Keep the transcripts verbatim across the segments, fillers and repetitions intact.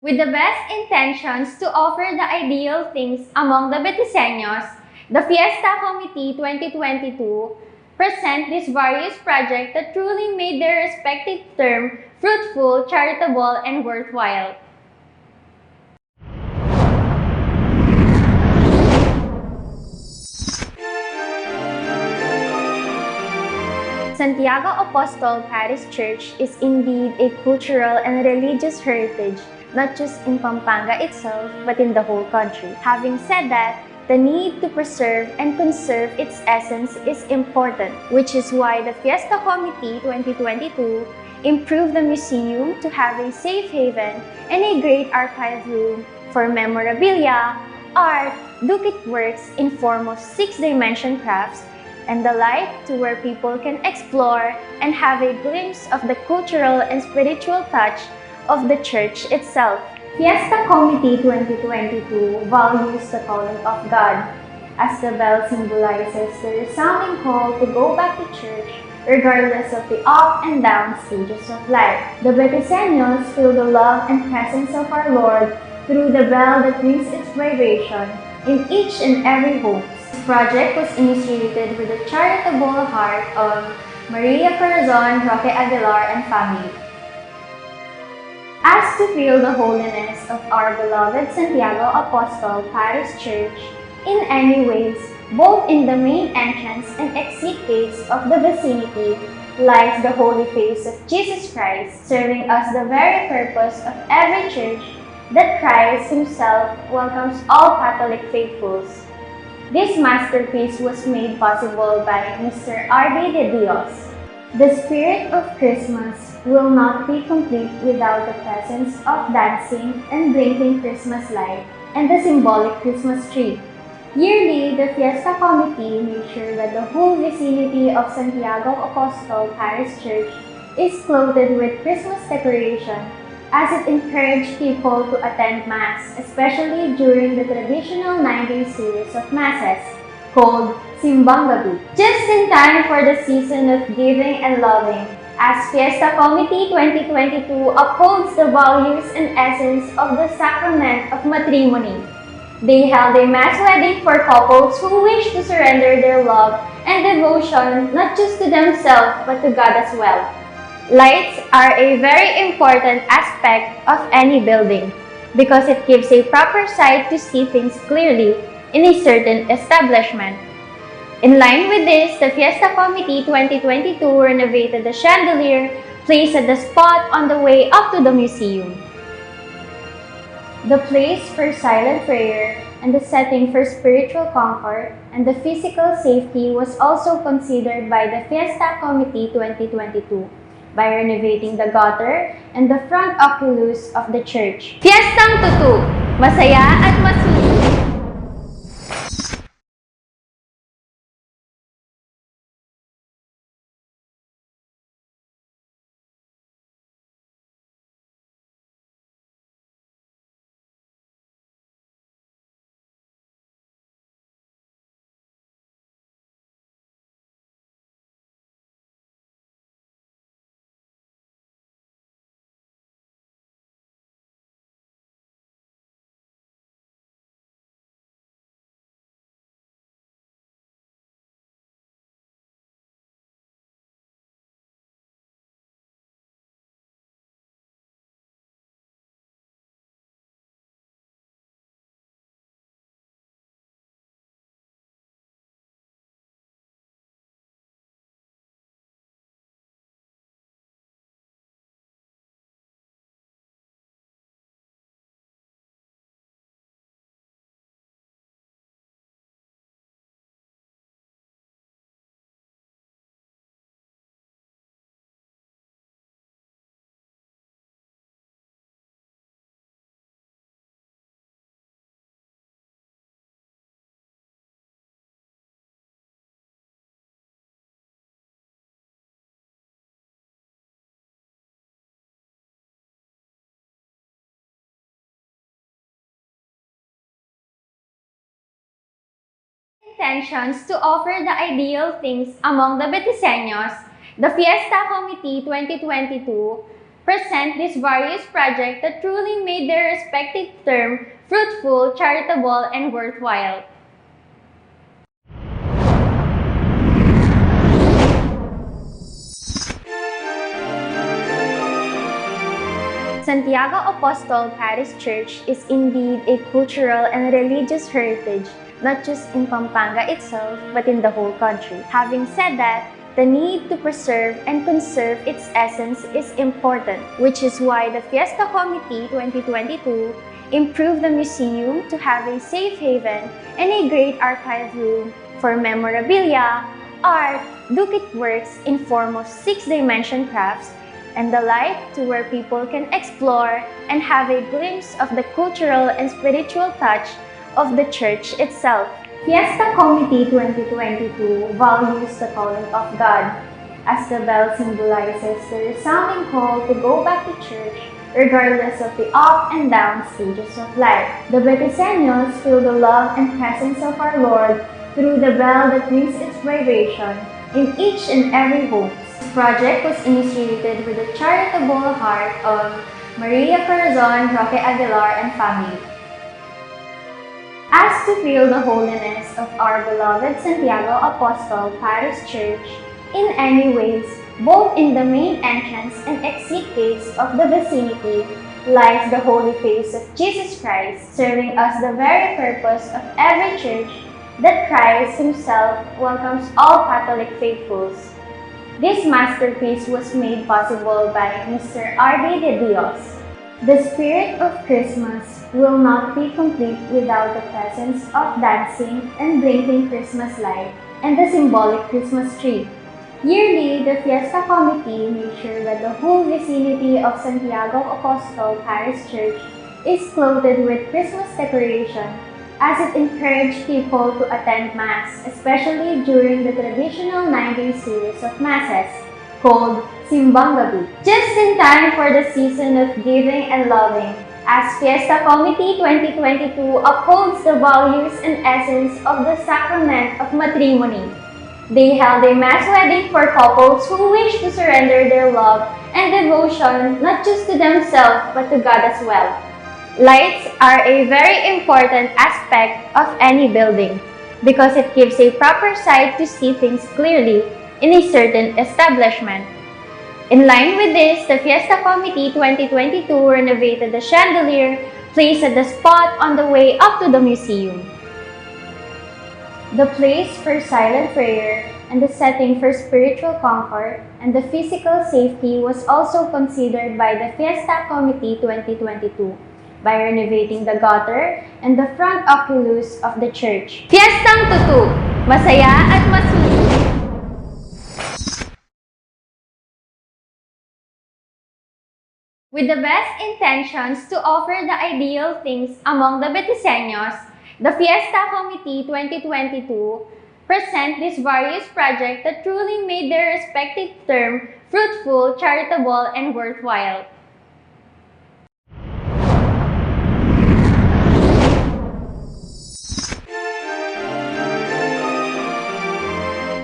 With the best intentions to offer the ideal things among the Betiseños, the Fiesta Committee twenty twenty-two present this various project that truly made their respective term fruitful, charitable, and worthwhile. Santiago Apostol Parish Church is indeed a cultural and religious heritage, not just in Pampanga itself, but in the whole country. Having said that, the need to preserve and conserve its essence is important, which is why the Fiesta Committee twenty twenty-two improved the museum to have a safe haven and a great archive room for memorabilia, art, ducate works in form of six-dimension crafts, and the like, to where people can explore and have a glimpse of the cultural and spiritual touch of the church itself. Fiesta Committee twenty twenty-two values the calling of God, as the bell symbolizes the resounding call to go back to church regardless of the up and down stages of life. The Betiseños feel the love and presence of our Lord through the bell that rings its vibration in each and every home. This project was initiated with the charitable heart of Maria Corazon Roque Aguilar and family. As to feel the holiness of our beloved Santiago Apostol Parish Church in any ways, both in the main entrance and exit gates of the vicinity, lies the holy face of Jesus Christ, serving as the very purpose of every church, that Christ himself welcomes all Catholic faithfuls. This masterpiece was made possible by Mister R D De Dios. The spirit of Christmas will not be complete without the presence of dancing and blinking Christmas light and the symbolic Christmas tree. Yearly, the Fiesta Committee made sure that the whole vicinity of Santiago Apostol Parish Church is clothed with Christmas decoration, as it encouraged people to attend Mass, especially during the traditional nine-day series of Masses called Simbang Gabi, just in time for the season of giving and loving, as Fiesta Committee twenty twenty-two upholds the values and essence of the sacrament of matrimony. They held a mass wedding for couples who wish to surrender their love and devotion not just to themselves but to God as well. Lights are a very important aspect of any building because it gives a proper sight to see things clearly in a certain establishment. In line with this, the Fiesta Committee twenty twenty-two renovated the chandelier placed at the spot on the way up to the museum. The place for silent prayer and the setting for spiritual comfort and the physical safety was also considered by the Fiesta Committee twenty twenty-two by renovating the gutter and the front oculus of the church. Fiestang tutu! Masaya at masusu! Intentions to offer the ideal things among the Betiseños, the Fiesta Committee twenty twenty-two present these various projects that truly made their respective term fruitful, charitable, and worthwhile. Santiago Apostol Parish Church is indeed a cultural and religious heritage, not just in Pampanga itself, but in the whole country. Having said that, the need to preserve and conserve its essence is important, which is why the Fiesta Committee twenty twenty-two improved the museum to have a safe haven and a great archive room for memorabilia, art, duplicate works in form of six-dimension crafts, and the like, to where people can explore and have a glimpse of the cultural and spiritual touch of the church itself. Fiesta Committee twenty twenty-two values the calling of God, as the bell symbolizes the resounding call to go back to church regardless of the up and down stages of life. The Beticeños feel the love and presence of our Lord through the bell that rings its vibration in each and every home. This project was initiated with the charitable heart of Maria Corazon Roque Aguilar and family. As to feel the holiness of our beloved Santiago Apostol Parish Church in any ways, both in the main entrance and exit gates of the vicinity, lies the holy face of Jesus Christ, serving as the very purpose of every church that Christ himself welcomes all Catholic faithfuls. This masterpiece was made possible by Mister R D De Dios. The spirit of Christmas will not be complete without the presence of dancing and blinking Christmas light and the symbolic Christmas tree. Yearly, the Fiesta Committee makes sure that the whole vicinity of Santiago Apostol Parish Church is clothed with Christmas decoration, as it encouraged people to attend Mass, especially during the traditional nine-day series of Masses called Simbang Gabi, just in time for the season of giving and loving, as Fiesta Committee twenty twenty-two upholds the values and essence of the sacrament of matrimony. They held a mass wedding for couples who wish to surrender their love and devotion not just to themselves but to God as well. Lights are a very important aspect of any building because it gives a proper sight to see things clearly in a certain establishment. In line with this, the Fiesta Committee twenty twenty-two renovated the chandelier placed at the spot on the way up to the museum. The place for silent prayer and the setting for spiritual comfort and the physical safety was also considered by the Fiesta Committee twenty twenty-two by renovating the gutter and the front oculus of the church. Fiestang tutu! Masaya at masusu! With the best intentions to offer the ideal things among the Beticeños, the Fiesta Committee twenty twenty-two present these various projects that truly made their respective term fruitful, charitable, and worthwhile.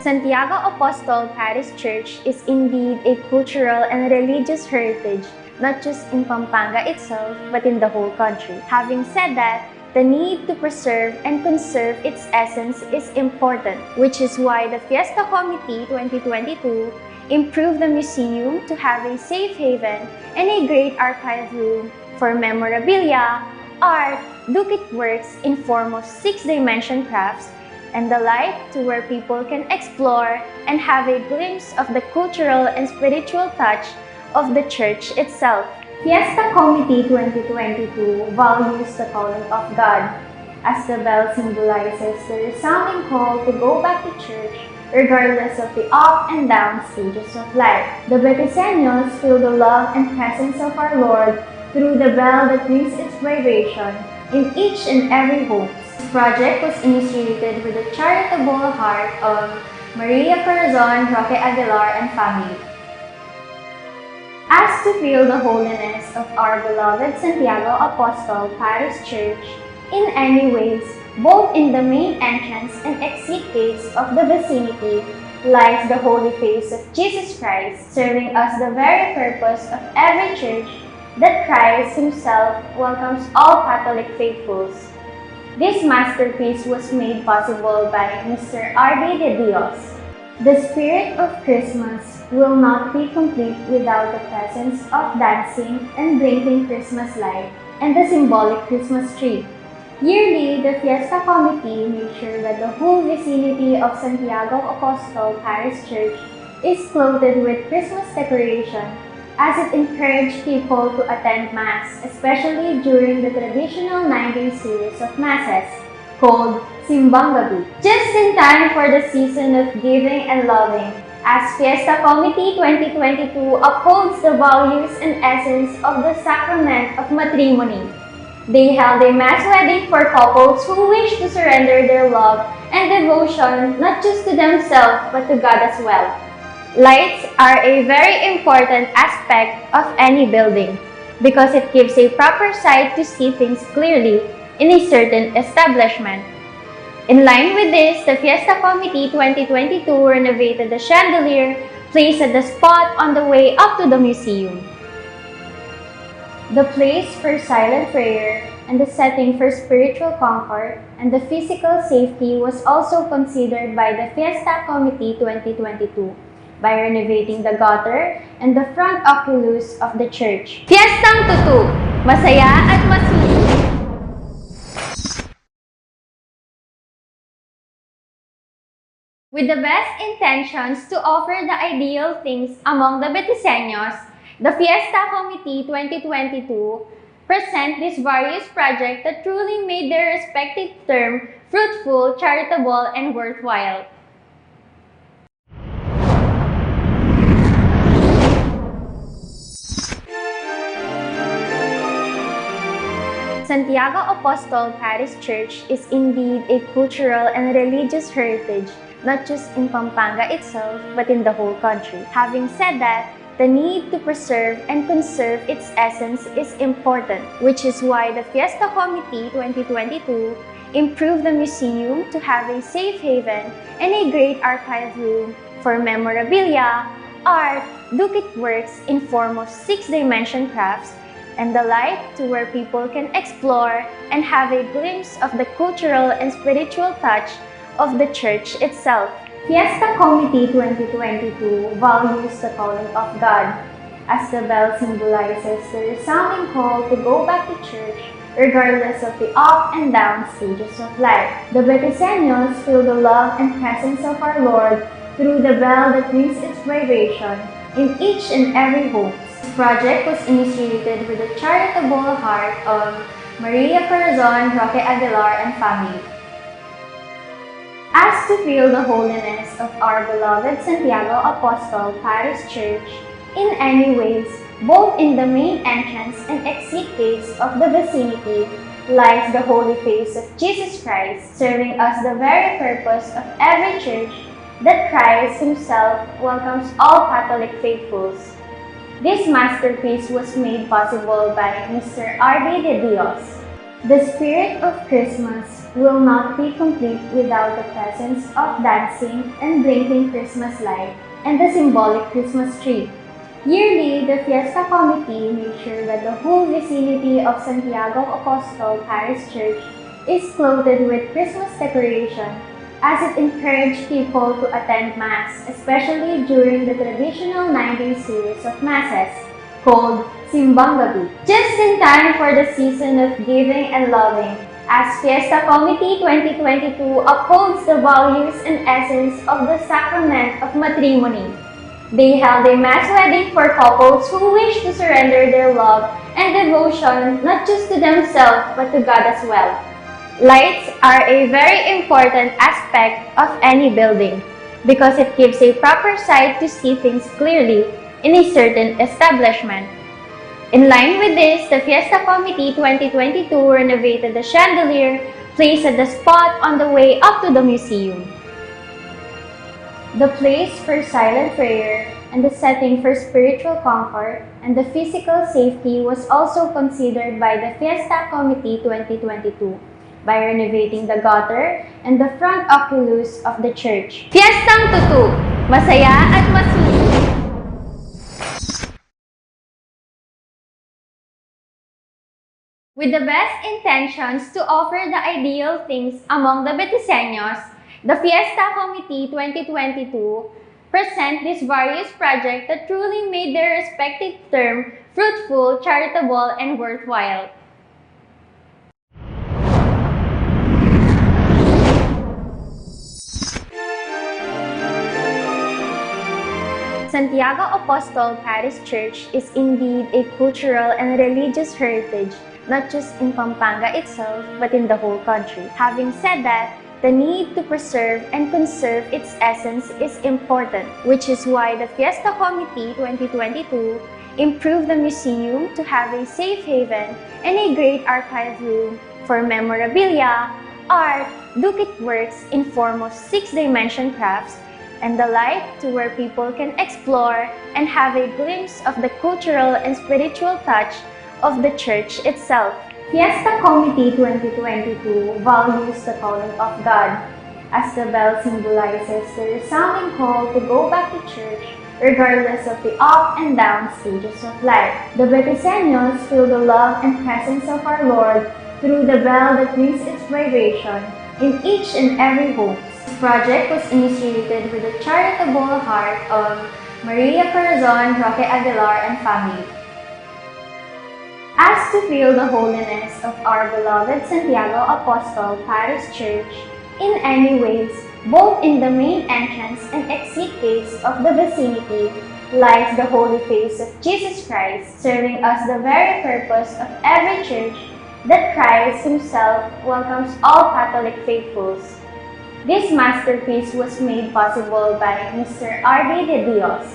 Santiago Apostol Parish Church is indeed a cultural and religious heritage, not just in Pampanga itself, but in the whole country. Having said that, the need to preserve and conserve its essence is important, which is why the Fiesta Committee twenty twenty-two improved the museum to have a safe haven and a great archive room for memorabilia, art, duplicate works in form of six-dimension crafts, and the like, to where people can explore and have a glimpse of the cultural and spiritual touch of the church itself. Fiesta Committee twenty twenty-two values the calling of God, as the bell symbolizes the resounding call to go back to church regardless of the up and down stages of life. The Beticeños feel the love and presence of our Lord through the bell that rings its vibration in each and every home. This project was initiated with the charitable heart of Maria Corazon Roque Aguilar and family. As to feel the holiness of our beloved Santiago Apostol Parish Church in any ways, both in the main entrance and exit gates of the vicinity, lies the holy face of Jesus Christ, serving as the very purpose of every church that Christ himself welcomes all Catholic faithfuls. This masterpiece was made possible by Mister R D De Dios. The spirit of Christmas will not be complete without the presence of dancing and blinking Christmas light and the symbolic Christmas tree. Yearly, the Fiesta Committee made sure that the whole vicinity of Santiago Apostol Parish Church is clothed with Christmas decoration, as it encouraged people to attend Mass, especially during the traditional nine-day series of Masses, called Simbang Gabi. Just in time for the season of giving and loving, as Fiesta Committee twenty twenty-two upholds the values and essence of the sacrament of matrimony. They held a mass wedding for couples who wish to surrender their love and devotion not just to themselves but to God as well. Lights are a very important aspect of any building because it gives a proper sight to see things clearly in a certain establishment. In line with this, the Fiesta Committee twenty twenty-two renovated the chandelier placed at the spot on the way up to the museum. The place for silent prayer and the setting for spiritual comfort and the physical safety was also considered by the Fiesta Committee twenty twenty-two by renovating the gutter and the front oculus of the church. Fiestang tutu! Masaya at masusu! With the best intentions to offer the ideal things among the Betiseños, the Fiesta Committee twenty twenty-two present these various projects that truly made their respective term fruitful, charitable, and worthwhile. Santiago Apostol Parish Church is indeed a cultural and religious heritage, not just in Pampanga itself, but in the whole country. Having said that, the need to preserve and conserve its essence is important, which is why the Fiesta Committee twenty twenty-two improved the museum to have a safe haven and a great archive room for memorabilia, art, dukit works in form of six-dimension crafts, and the like, to where people can explore and have a glimpse of the cultural and spiritual touch of the church itself. Fiesta Committee twenty twenty-two values the calling of God, as the bell symbolizes the resounding call to go back to church regardless of the up and down stages of life. The Betiseños feel the love and presence of our Lord through the bell that rings its vibration in each and every home. This project was initiated with the charitable heart of Maria Corazon Roque Aguilar and family. As to feel the holiness of our beloved Santiago Apostol Parish Church in any ways, both in the main entrance and exit gates of the vicinity, lies the holy face of Jesus Christ, serving as the very purpose of every church that Christ himself welcomes all Catholic faithfuls. This masterpiece was made possible by Mister R D De Dios. The spirit of Christmas will not be complete without the presence of dancing and blinking Christmas light and the symbolic Christmas tree. Yearly, the Fiesta Committee made sure that the whole vicinity of Santiago Apostol Parish Church is clothed with Christmas decoration, as it encouraged people to attend Mass, especially during the traditional nine-day series of Masses called Simbang Gabi. Just in time for the season of giving and loving, as Fiesta Committee twenty twenty-two upholds the values and essence of the sacrament of matrimony, they held a mass wedding for couples who wish to surrender their love and devotion not just to themselves but to God as well. Lights are a very important aspect of any building because it gives a proper sight to see things clearly in a certain establishment. In line with this, the Fiesta Committee twenty twenty-two renovated the chandelier placed at the spot on the way up to the museum. The place for silent prayer and the setting for spiritual comfort and the physical safety was also considered by the Fiesta Committee twenty twenty-two by renovating the gutter and the front oculus of the church. Fiestang tutu! Masaya at masusu. With the best intentions to offer the ideal things among the Betiseños, the Fiesta Committee twenty twenty-two present these various projects that truly made their respective term fruitful, charitable, and worthwhile. Santiago Apostol Parish Church is indeed a cultural and religious heritage, not just in Pampanga itself, but in the whole country. Having said that, the need to preserve and conserve its essence is important, which is why the Fiesta Committee twenty twenty-two improved the museum to have a safe haven and a great archive room for memorabilia, art, duplicate works in form of six-dimension crafts, and the like, to where people can explore and have a glimpse of the cultural and spiritual touch of the church itself. Fiesta Committee twenty twenty-two values the calling of God, as the bell symbolizes the resounding call to go back to church regardless of the up and down stages of life. The Betiseños feel the love and presence of our Lord through the bell that rings its vibration in each and every home. This project was initiated with the charitable heart of Maria Corazon Roque Aguilar and family. As to feel the holiness of our beloved Santiago Apostol Parish Church in any ways, both in the main entrance and exit gates of the vicinity, lies the holy face of Jesus Christ, serving as the very purpose of every church, that Christ himself welcomes all Catholic faithfuls. This masterpiece was made possible by Mister R D De Dios.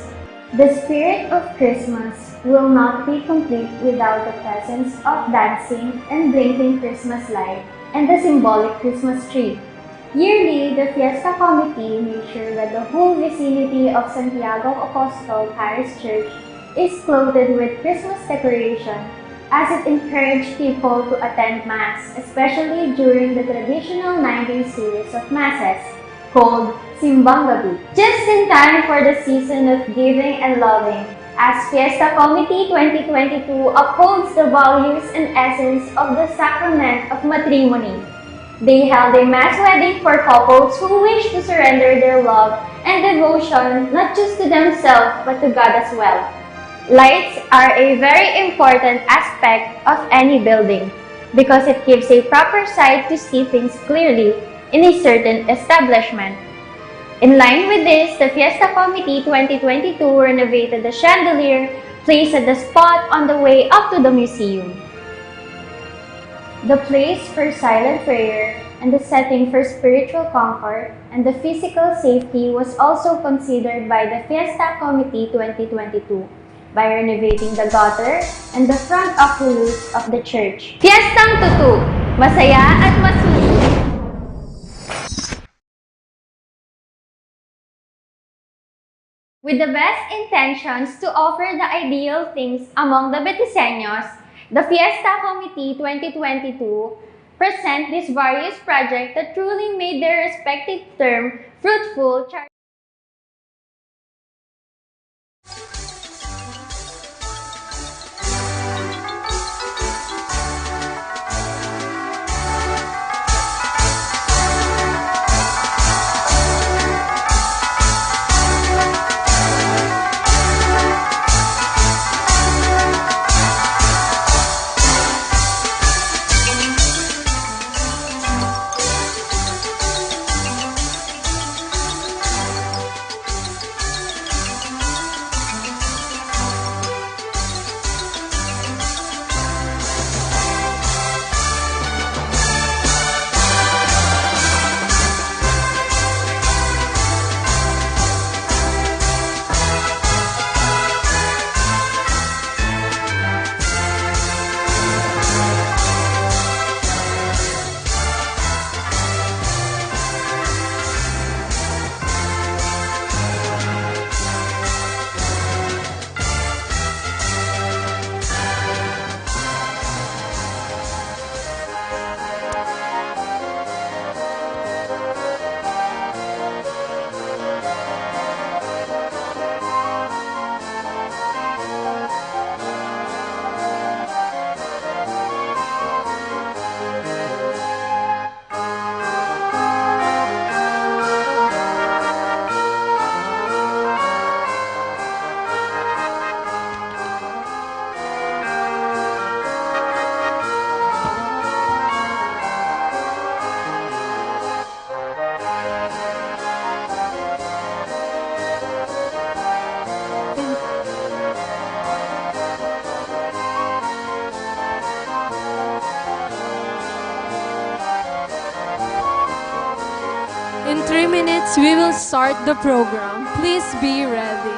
The spirit of Christmas will not be complete without the presence of dancing and blinking Christmas light and the symbolic Christmas tree. Yearly, the Fiesta Committee made sure that the whole vicinity of Santiago Apostol Parish Church is clothed with Christmas decoration, as it encouraged people to attend Mass, especially during the traditional nine-day series of Masses called Simbang Gabi. Just in time for the season of giving and loving, as Fiesta Committee twenty twenty-two upholds the values and essence of the sacrament of matrimony. They held a mass wedding for couples who wish to surrender their love and devotion not just to themselves but to God as well. Lights are a very important aspect of any building because it gives a proper sight to see things clearly in a certain establishment. In line with this, the Fiesta Committee twenty twenty-two renovated the chandelier placed at the spot on the way up to the museum. The place for silent prayer and the setting for spiritual comfort and the physical safety was also considered by the Fiesta Committee twenty twenty-two by renovating the gutter and the front of the roof of the church. Fiestang tutu, masaya at masusu. With the best intentions to offer the ideal things among the Betiseños, the Fiesta Committee twenty twenty-two present these various projects that truly made their respective term fruitful. Three minutes, we will start the program. Please be ready.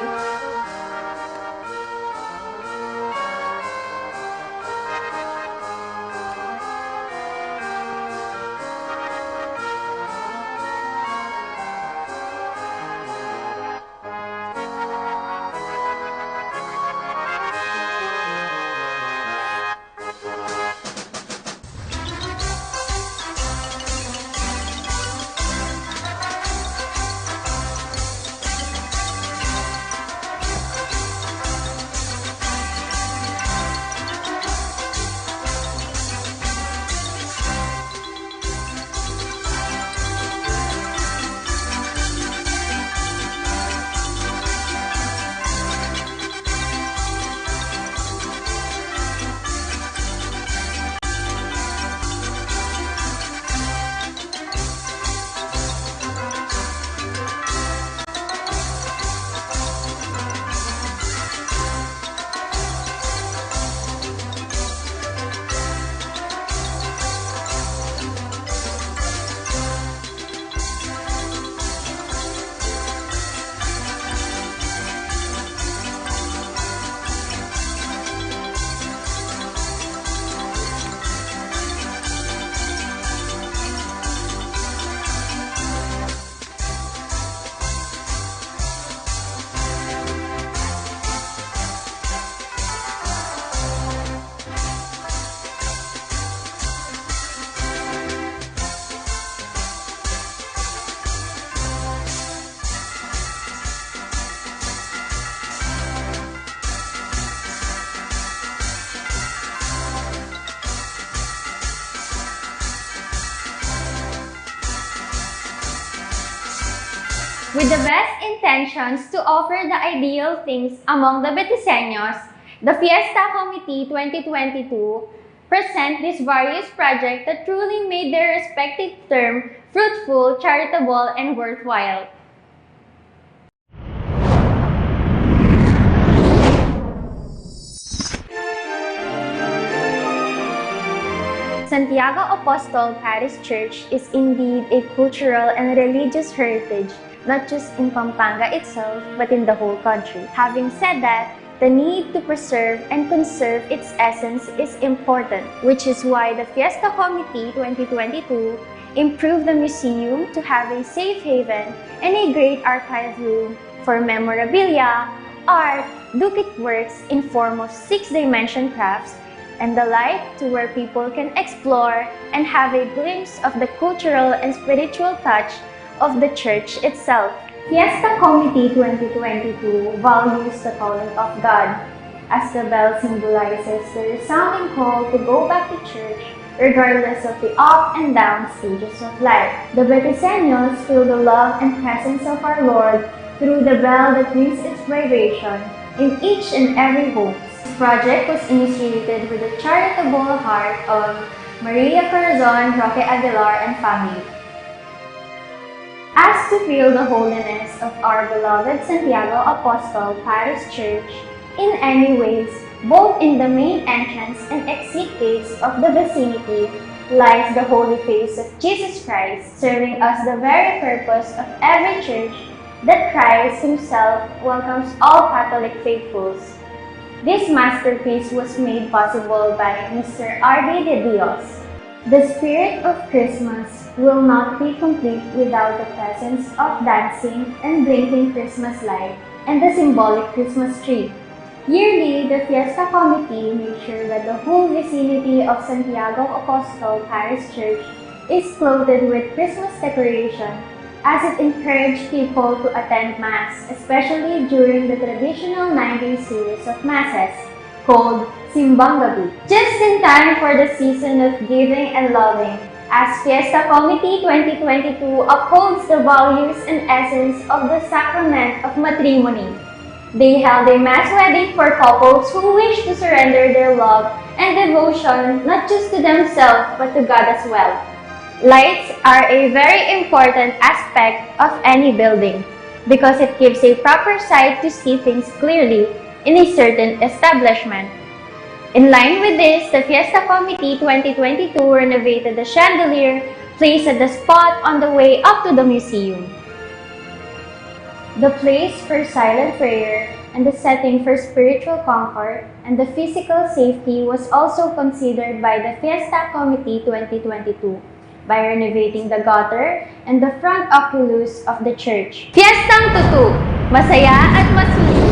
With the best intentions to offer the ideal things among the Betiseños, the Fiesta Committee twenty twenty-two present these various projects that truly made their respective term fruitful, charitable, and worthwhile. Santiago Apostol Parish Church is indeed a cultural and religious heritage, not just in Pampanga itself, but in the whole country. Having said that, the need to preserve and conserve its essence is important, which is why the Fiesta Committee twenty twenty-two improved the museum to have a safe haven and a great archive room for memorabilia, art, duplicate works in form of six-dimension crafts, and the like, to where people can explore and have a glimpse of the cultural and spiritual touch of the church itself. Fiesta Committee twenty twenty-two values the calling of God, as the bell symbolizes the resounding call to go back to church regardless of the up and down stages of life. The Betiseños feel the love and presence of our Lord through the bell that rings its vibration in each and every home. This project was initiated with the charitable heart of Maria Corazon Roque Aguilar and family. As to feel the holiness of our beloved Santiago Apostol Parish Church in any ways, both in the main entrance and exit gates of the vicinity, lies the holy face of Jesus Christ, serving as the very purpose of every church, that Christ himself welcomes all Catholic faithfuls. This masterpiece was made possible by Mister R D De Dios. The spirit of Christmas will not be complete without the presence of dancing and blinking Christmas light and the symbolic Christmas tree. Yearly, the Fiesta Committee makes sure that the whole vicinity of Santiago Apostol Parish Church is clothed with Christmas decoration, as it encouraged people to attend Mass, especially during the traditional nine-day series of Masses called Simbang Gabi, just in time for the season of giving and loving, as Fiesta Committee twenty twenty-two upholds the values and essence of the sacrament of matrimony. They held a mass wedding for couples who wish to surrender their love and devotion not just to themselves but to God as well. Lights are a very important aspect of any building because it gives a proper sight to see things clearly in a certain establishment. In line with this, the Fiesta Committee twenty twenty-two renovated the chandelier placed at the spot on the way up to the museum. The place for silent prayer and the setting for spiritual comfort and the physical safety was also considered by the Fiesta Committee twenty twenty-two by renovating the gutter and the front oculus of the church. Fiestang tutu, masaya at masusu.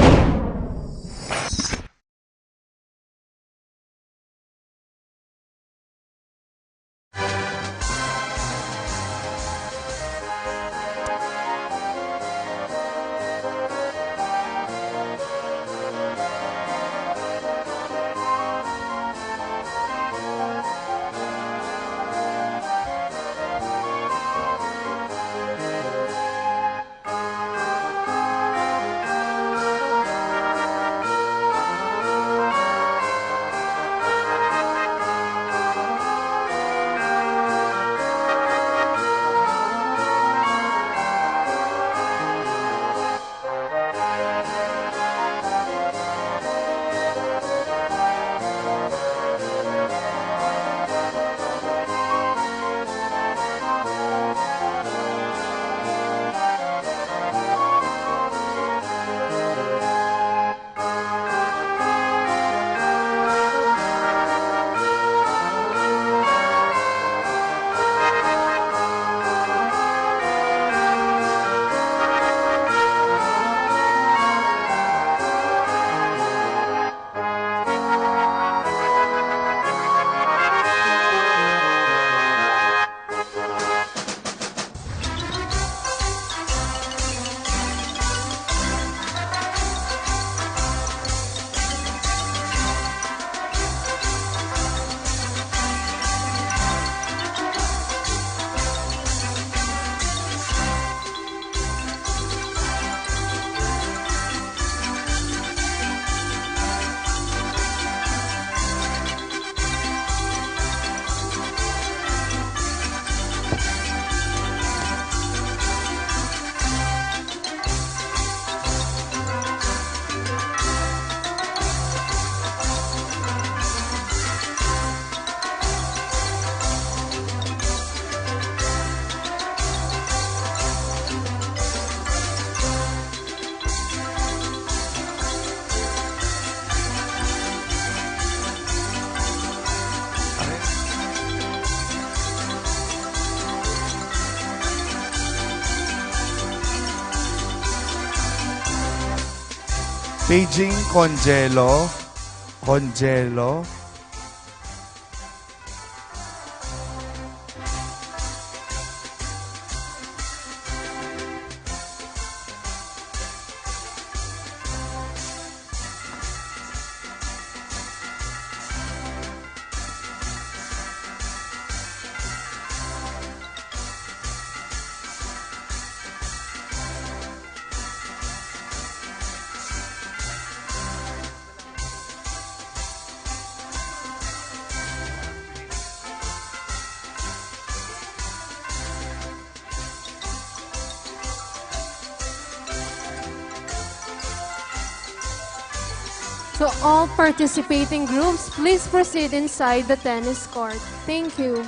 Paging Conjelo, Conjelo. To all participating groups, please proceed inside the tennis court. Thank you.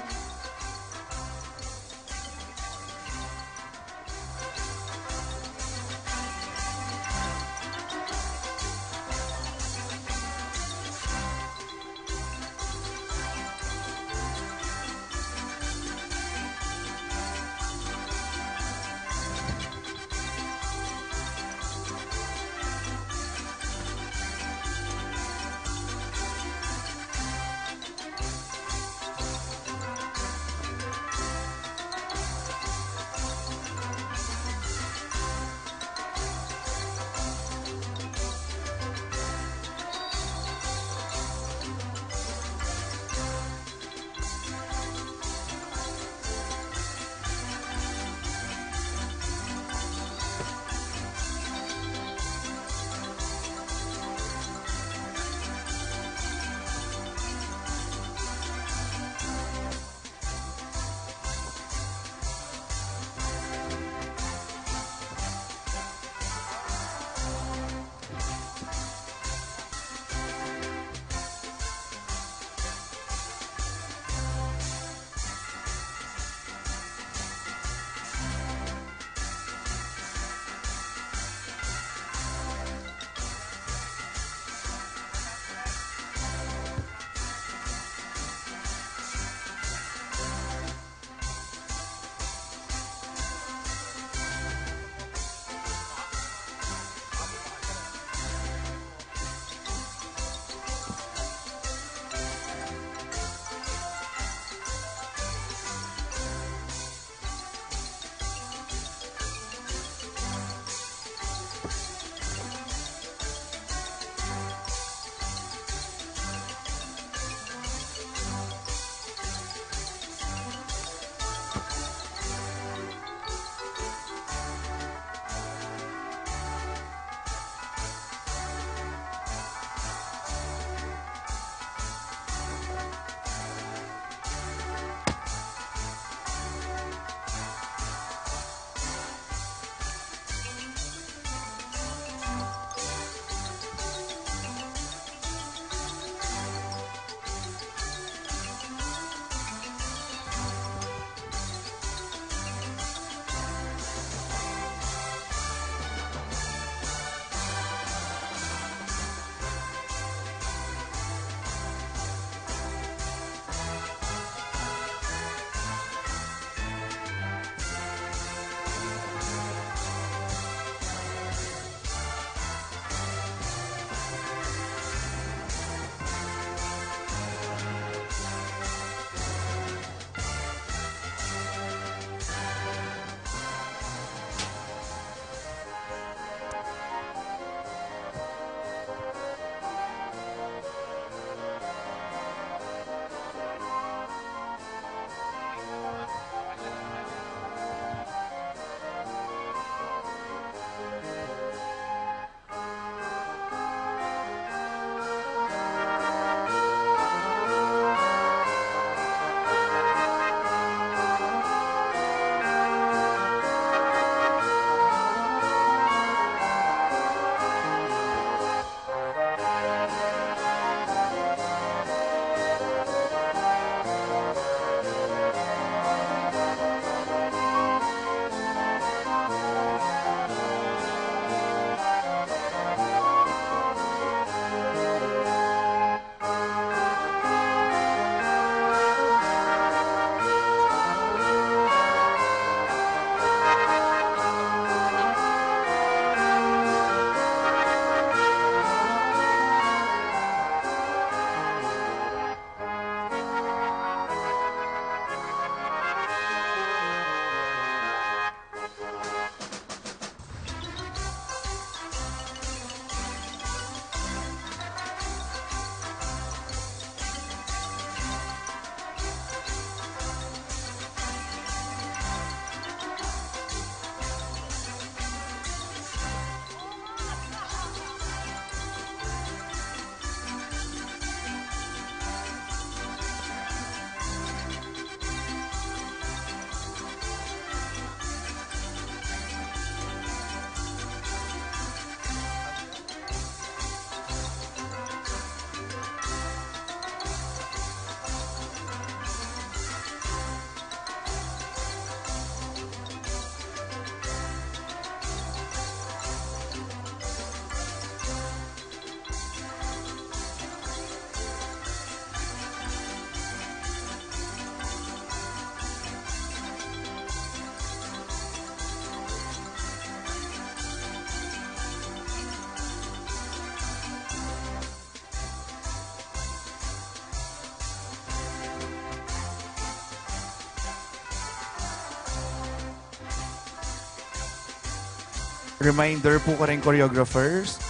Reminder pu kareng choreographers,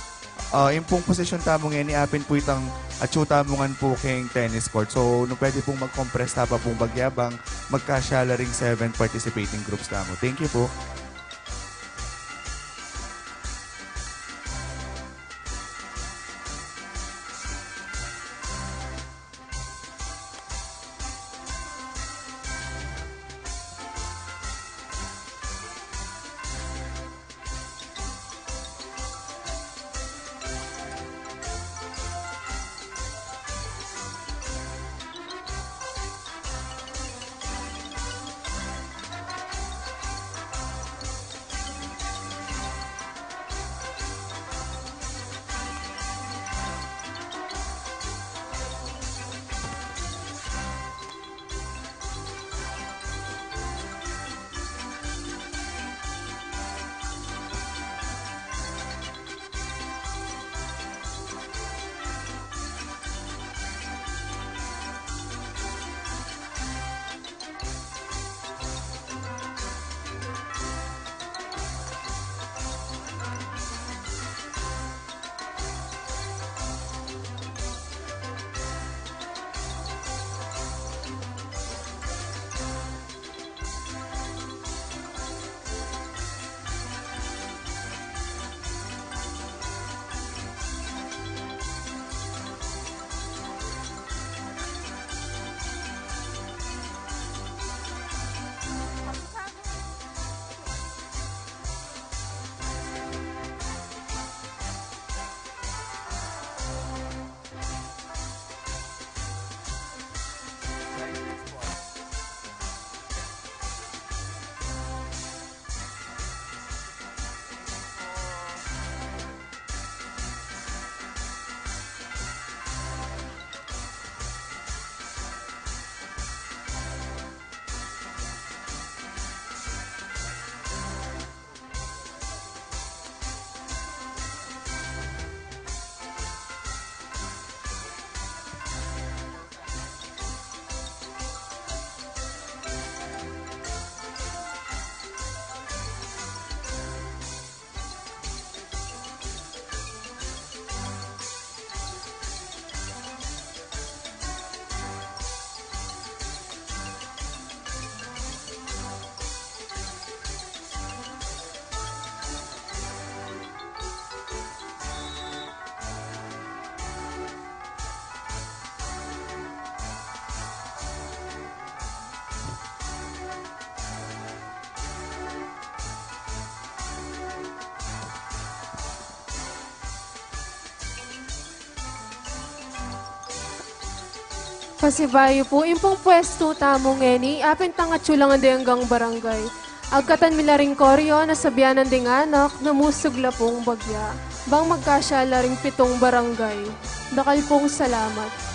ah, ing pung posisyon tamu ngeni, apin pu itang atyu tamu ngan pu keng tennis court. So, nung pwede pung mag-compress ta pa pung bagya bang magkasya la ring seven participating groups tamu. Thank you pu. Pasibayu pu, ing pung pwestu tamu ngeni, apin tang atyu la ngan deng anggang barangay. Agkatan mi la ring koryo na sabianan ding anak na musug la pung bagya. Bang magkasya la ring pitung barangay. Dakal pung salamat.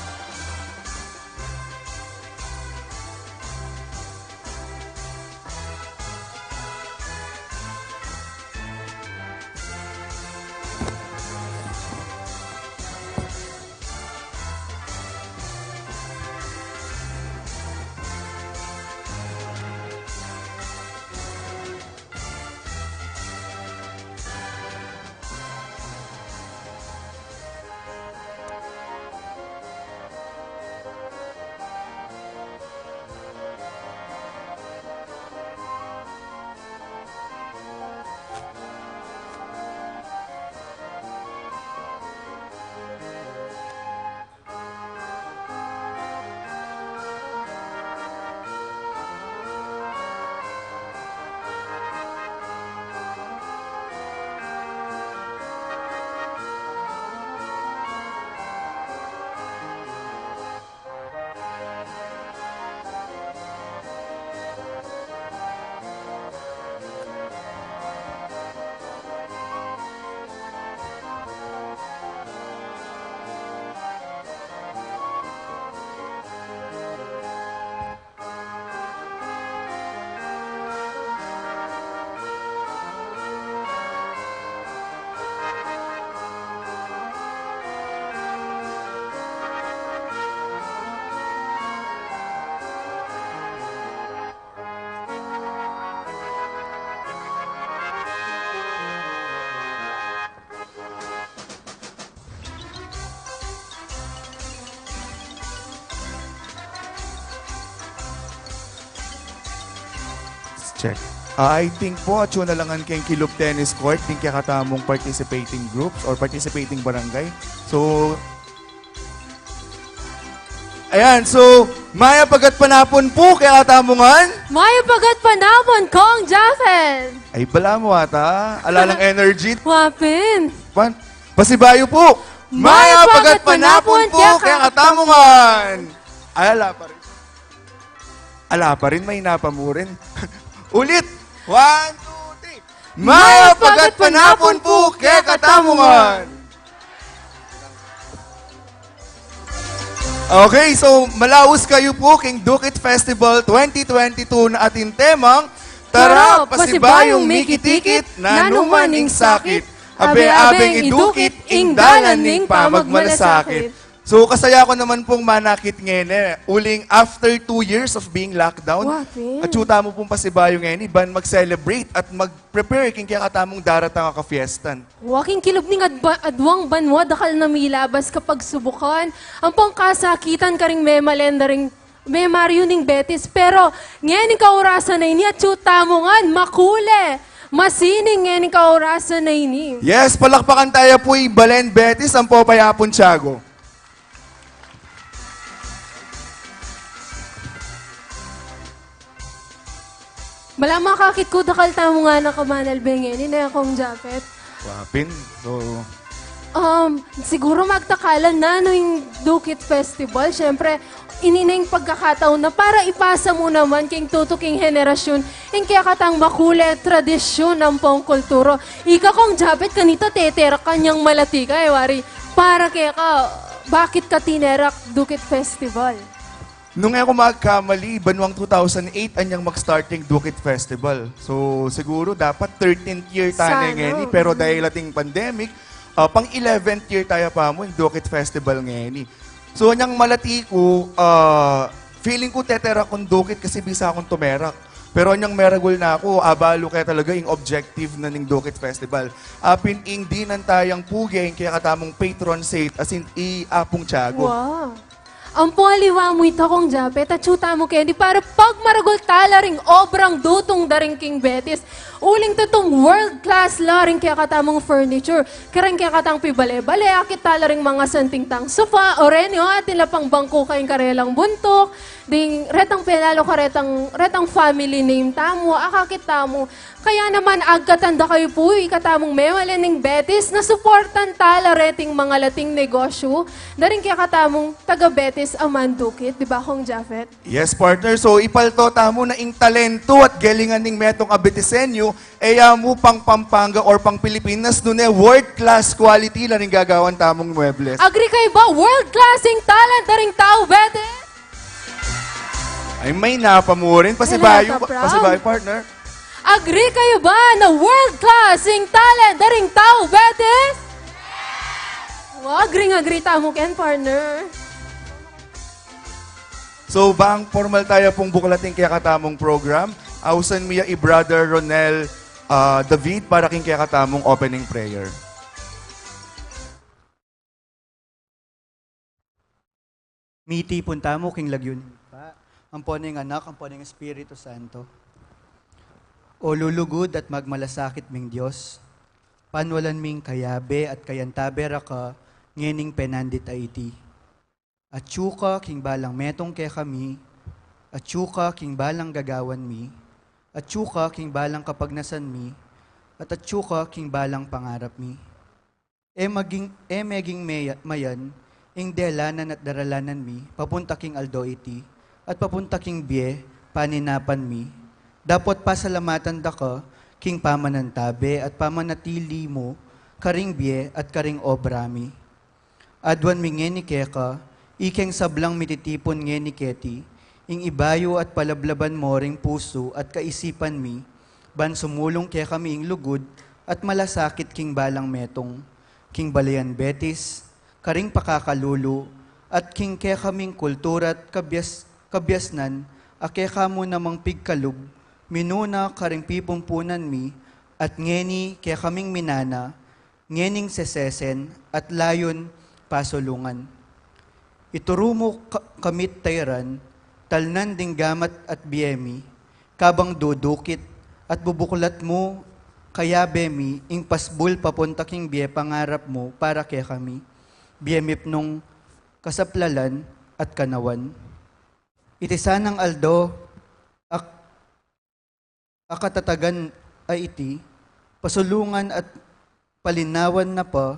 Check. Ah, I think po, atsu na la ngan keng kilub tennis court, ding kekatamung participating groups or participating barangay. So, ayan, so, mayap a gatpanapun pu kekatamu ngan. Mayap a gatpanapun, Kong Japet. Ay, balamu ata. Ala lang energy. Wa pin. Pan, pasibayu pu. Mayap a gatpanapun pu kekatamu ngan. Ay, ala pa rin. Ala pa rin, mahina pa mu rin. Ulit! One, two, three. Mayap a gatpanapun pu kekatamu ngan. Okay, so malaus kayu pu king Dukit Festival twenty twenty-two na atin temang, Tara, pasibayung mikit-ikit, nanu man ing sakit. Abe-abeng idukit ing dalan ning pamagmalasakit. So, kasaya ku naman pung manakit ngeni, uling after two years of being lockdown, wa pin, atsu tamu pung pasibayu ngeni, ban mag-celebrate at mag-prepare king kekatamung daratang a kafiestan. Wa, king kilub ning adba-, aduang banua, dakal na milabas kapagsubukan ampong kasakitan karing memalen da ring Memario ning Betis, pero ngening kaurasan a ini, atsu tamu ngan makule, masining ngening kaurasan a ini. Yes, palakpakan taya pu ing Balen Betis, ampo payapun Tiago. Bala makakit ku, dakal tamu ngan a kamanalbe ngeni, ne, Kong Japet? Wa pin. So, um, siguru magtakalan na, no, ing Dukit Festival. Siyempre, ini na ing pagkakataon na para ipasa mu naman king tutuking henerasyun ing kekatang makule tradisyun ampong kultura. Ika, Kong Japet, kanita teterak ka, inyang malati ka, e wari, para keka, bakit ka tinerak Dukit Festival? Nung e ku magkamali, banuang two thousand eight anyang mag-start ing Dukit Festival. So, siguro dapat thirteenth year tana ngeni, pero dahil ating pandemic, ah, pang eleventh year taya pamu ing Dukit Festival ngeni. So, anyang malati ku, ah, feeling ku teterak kung Dukit kasi bisa kung tumerak. Pero anyang meragul na ku, abalu ke talaga ing objective na ning Dukit Festival. Apin ing dinan tayang puge ing kekatamung patron saint, as in, i Apung Tiago. Wow. Ampo aliwa mu ita, Kong Japet, atsu tamu keni para pagmaragul tala ring obrang dutung da ring king Betis. Uling tutung world class la ring kekatamung furniture. Kareng kekatang pibale-bale, akit tala ring mangasanting tang sofa, o reni, o, atin la pang bangku karing karelang buntuk, ding retang penalo karetang, retang family name tamu, akakit tamu. Kaya naman, agkatan da kayu pu, ikatamung memalen ning Betis, na suportan tala reting mangalating negosyu da ring kekatamung taga-Betis a mandukit, di ba, Kong Japet? Yes, partner. So, ipalto tamu na ing talentu at galingan ning metung a Betiseñu, e ya mu pang Pampanga or pang Pilipinas, nune world class quality la ring gagawan tamung muebles. Agree kayu ba? World class ing talent da ring tau Betis. Ay, may napa mu rin. Pasibayu, pasibayu, partner. Agree kayu ba na world class ing talent da ring tau Betis? Wa, agree, agree tamu ken, partner. So, bang pormal taya pung buklating kekatamung program, ausan mi ya i Brother Ronel, ah, David para king kekatamung opening prayer. Mitipun tamu king lagyu ning Ibpa, ampo ning Anak, ampo ning Espiritu Santo. O lulugud at magmalasakit ming Dios, panwalan ming kayabe at kayantabe ra ka ngening penandit a iti. Atyu ka king balang metung kekami, atyu ka king balang gagawan mi, atyu ka king balang kapagnasan mi, at atyu ka king balang pangarap mi. E maging, e meging meya-, mayan ing delanan at daralanan mi papunta king aldo iti, at papunta king bie paninapan mi, dapot pasalamatan da ka king pamanantabe at pamanatili mu karing bie at karing obra mi. Aduan mi ngeni keka, ikeng sablang mititipun ngeni keti, ing ibayu at palablaban mo ring pusu at kaisipan mi, ban sumulung kekami ing lugud at malasakit king balang metung, king balayan Betis, karing pakakalulu, at king kekaming kultura at kabias-, kabiasnan, a kekamu namang pigkalub, minuna karing pipumpunan mi, at ngeni kekaming minana, ngening sesesen at layun pasulungan. Ituru mu ka-, kamit tayran, talnan ding gamat at bie mi, kabang dudukit at bubuklat mu, kayabe mi ing pasbul papunta king bie pangarap mu para kekami, bie mipnung kasaplalan at kanawan. Iti sanang aldo, ak-, a katatagan a iti, pasulungan at palinawan na pa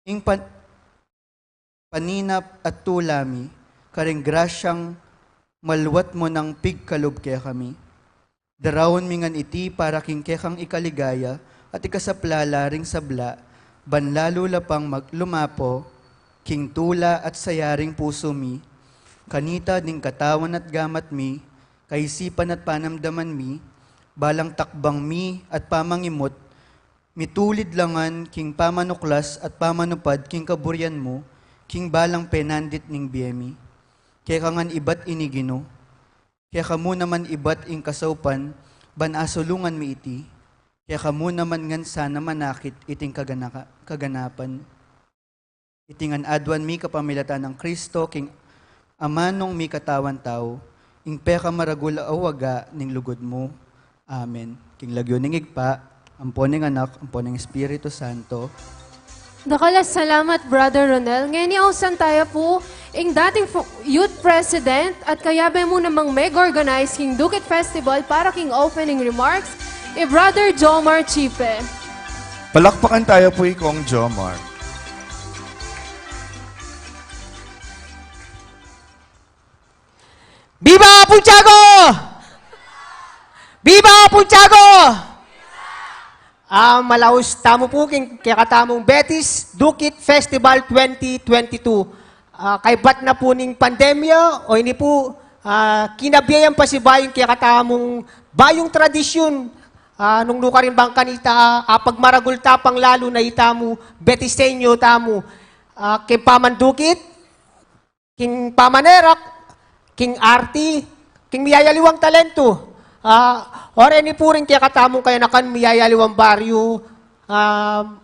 ing pan-, paninap at tula mi, karing grasyang maluat mu nang pigkalub kekami. Daraun mi ngan iti para king kekang ikaligaya at ikasaplala ring sabla, ban lalu la pang mag-, lumapo king tula at saya ring pusu mi, kanita ding katawan at gamat mi, kaisipan at panamdaman mi, balang takbang mi at pamangimut, mitulid la ngan king pamanuklas at pamanupad king kaburian mu, king balang penandit ning bie mi. Keka ngan ibat ini, Ginu. Keka mu naman ibat ing kasaupan, ban asulungan mi iti. Keka mu naman ngan sana manakit iting kaganaka-, kaganapan. Iti ngan aduan mi kapamilatan nang Kristo, king amanung mikatawan tau, ing pekamaragul a waga ning lugud mu. Amen. King lagyu ning Ibpa, ampo ning Anak, ampo ning Espiritu Santo. Dakal a salamat, Brother Ronel. Ngeni ausan taya pu ing dating fo-, Youth President at kayabe mu namang mag-organize king Duquit Festival para king opening remarks, i Brother Jomar Chipe. Palakpakan taya pu i Kong Jomar. Viva Puntiago! Viva Puntiago! Ah, malaus tamu pu king kekatamung Betis Duquit Festival twenty twenty-two. Ah, kaybat na pu ning pandemya, o ini pu, ah, kinabiayan pasibayu ing kekatamung bayung tradisyun. Ah, nung nukarin bang kanita, ah, pagmaragul ta pang lalu na itamu, Betiseño tamu. Ah, king pamandukit, king pamanerak, king arti, king miyayaliwang talentu. Ah, o reni pu ring kekatamung kayanakan miyayaliwang baryu, ah,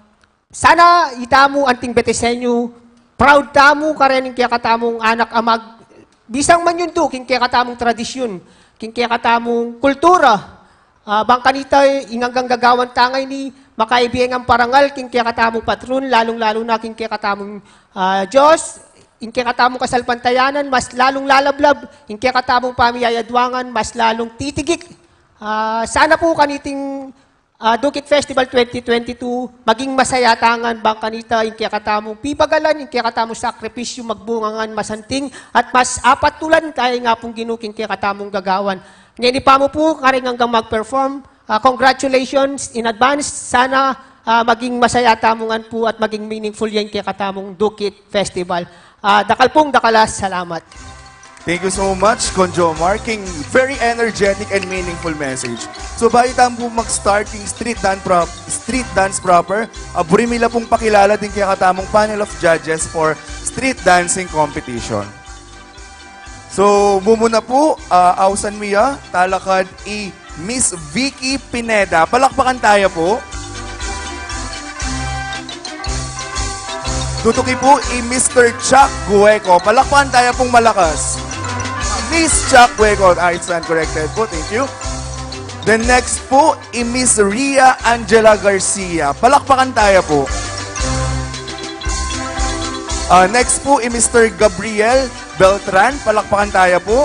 sana itamu anting Betiseño, proud tamu kareng kekatamung anak a mag-, bisang manyundu king kekatamung tradisyun, king kekatamung kultura. Ah, bang kanita, ing anggang gagawan ta ngeni, makaibie ngan parangal king kekatamung patrun, lalung-lalu na king kekatamung, ah, Dios, ing kekatamung kasalpantayanan, mas lalung lalablab, ing kekatamung pamiyayadwangan, mas lalung titigik. Ah, sana pu kaniting, ah, Duquit Festival twenty twenty-two, maging masaya ta ngan bang kanita, ing kekatamung pibagalan, ing kekatamung sakripisyu, magbunga ngan masanting, at mas apatulan kaya ing Apung Ginu king kekatamung gagawan. Ngeni pa mu pu, kareng anggang mag-perform, ah, congratulations in advance. Sana, ah, maging masaya tamu ngan pu at maging meaningful ya ing kekatamung Duquit Festival. Ah, dakal pung dakal a salamat. Thank you so much, Kong Jomar, king very energetic and meaningful message. So, bayu tamu pu mag-start king street dan-, prop-, street dance proper, ah, buri mi la pung pakilala ding kekatamung panel of judges for street dancing competition. So, mumuna pu, ah, ausan mi ya, talakad i Miss Vicky Pineda. Palakpakan taya pu. Tutuki pu i Mister Chuck Gueco. Palakpakan taya pung malakas. Miss Chuck Gueco. Ah, it's uncorrected pu. Thank you. Then next pu, i Miss Ria Angela Garcia. Palakpakan taya pu. Ah, next pu, i Mister Gabriel Beltran. Palakpakan taya pu.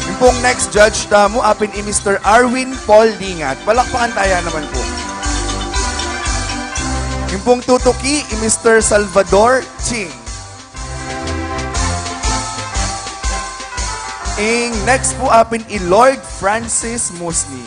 Ing pung next judge tamu, apin i Mister Arwin Paul Dingat. Palakpakan taya naman pu. Ing pung tutuki, i Mister Salvador Ching. Ing next pu apin i Lord Francis Musni.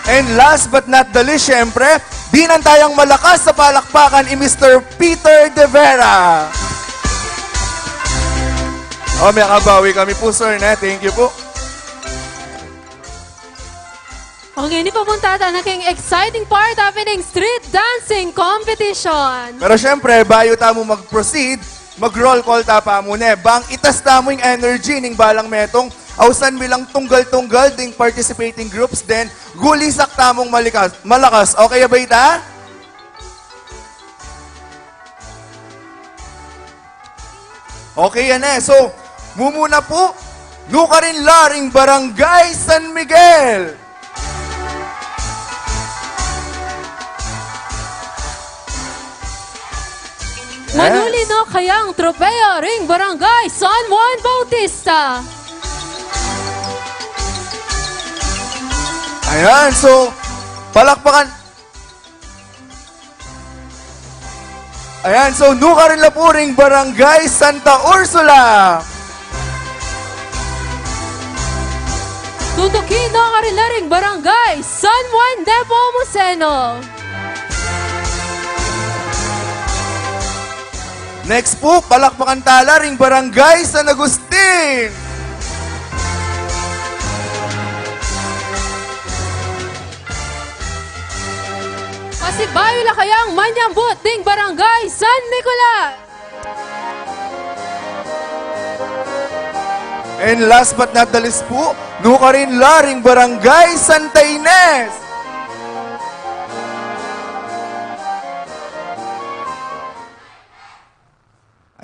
And last but not the least, syempre, dinan tayang malakas a palakpakan i Mister Peter De Vera. O, makabawi kami pu, sir, ne? Thank you pu. O ngeni, papunta ta na keng exciting part of ing street dancing competition. Pero syempre, bayu tamu mag-proceed, mag-roll call ta pa muna, e. Bang itas tamu ing energy ning balang metung, ausan mi lang tunggal-tunggal ding participating groups, then gulisak tamung malikas-, malakas. Okay, abay ta? Okay, yan e. So, mumuna pu, nukarin la ring Barangay San Miguel. Yes. Manuli na kayang tropeo ring Barangay San Juan Bautista. Ayan, so, palakpakan. Ayan, so nukarin la pu ring Barangay Santa Ursula. Tutukin nukarin la ring Barangay San Juan Nepomuceno. Next pu, palakpakan ta la ring Barangay San Agustin. Pasibayu la kayang manyambut ding Barangay San Nicolas. And last but not the least pu, nukarin la ring Barangay Santa Ines.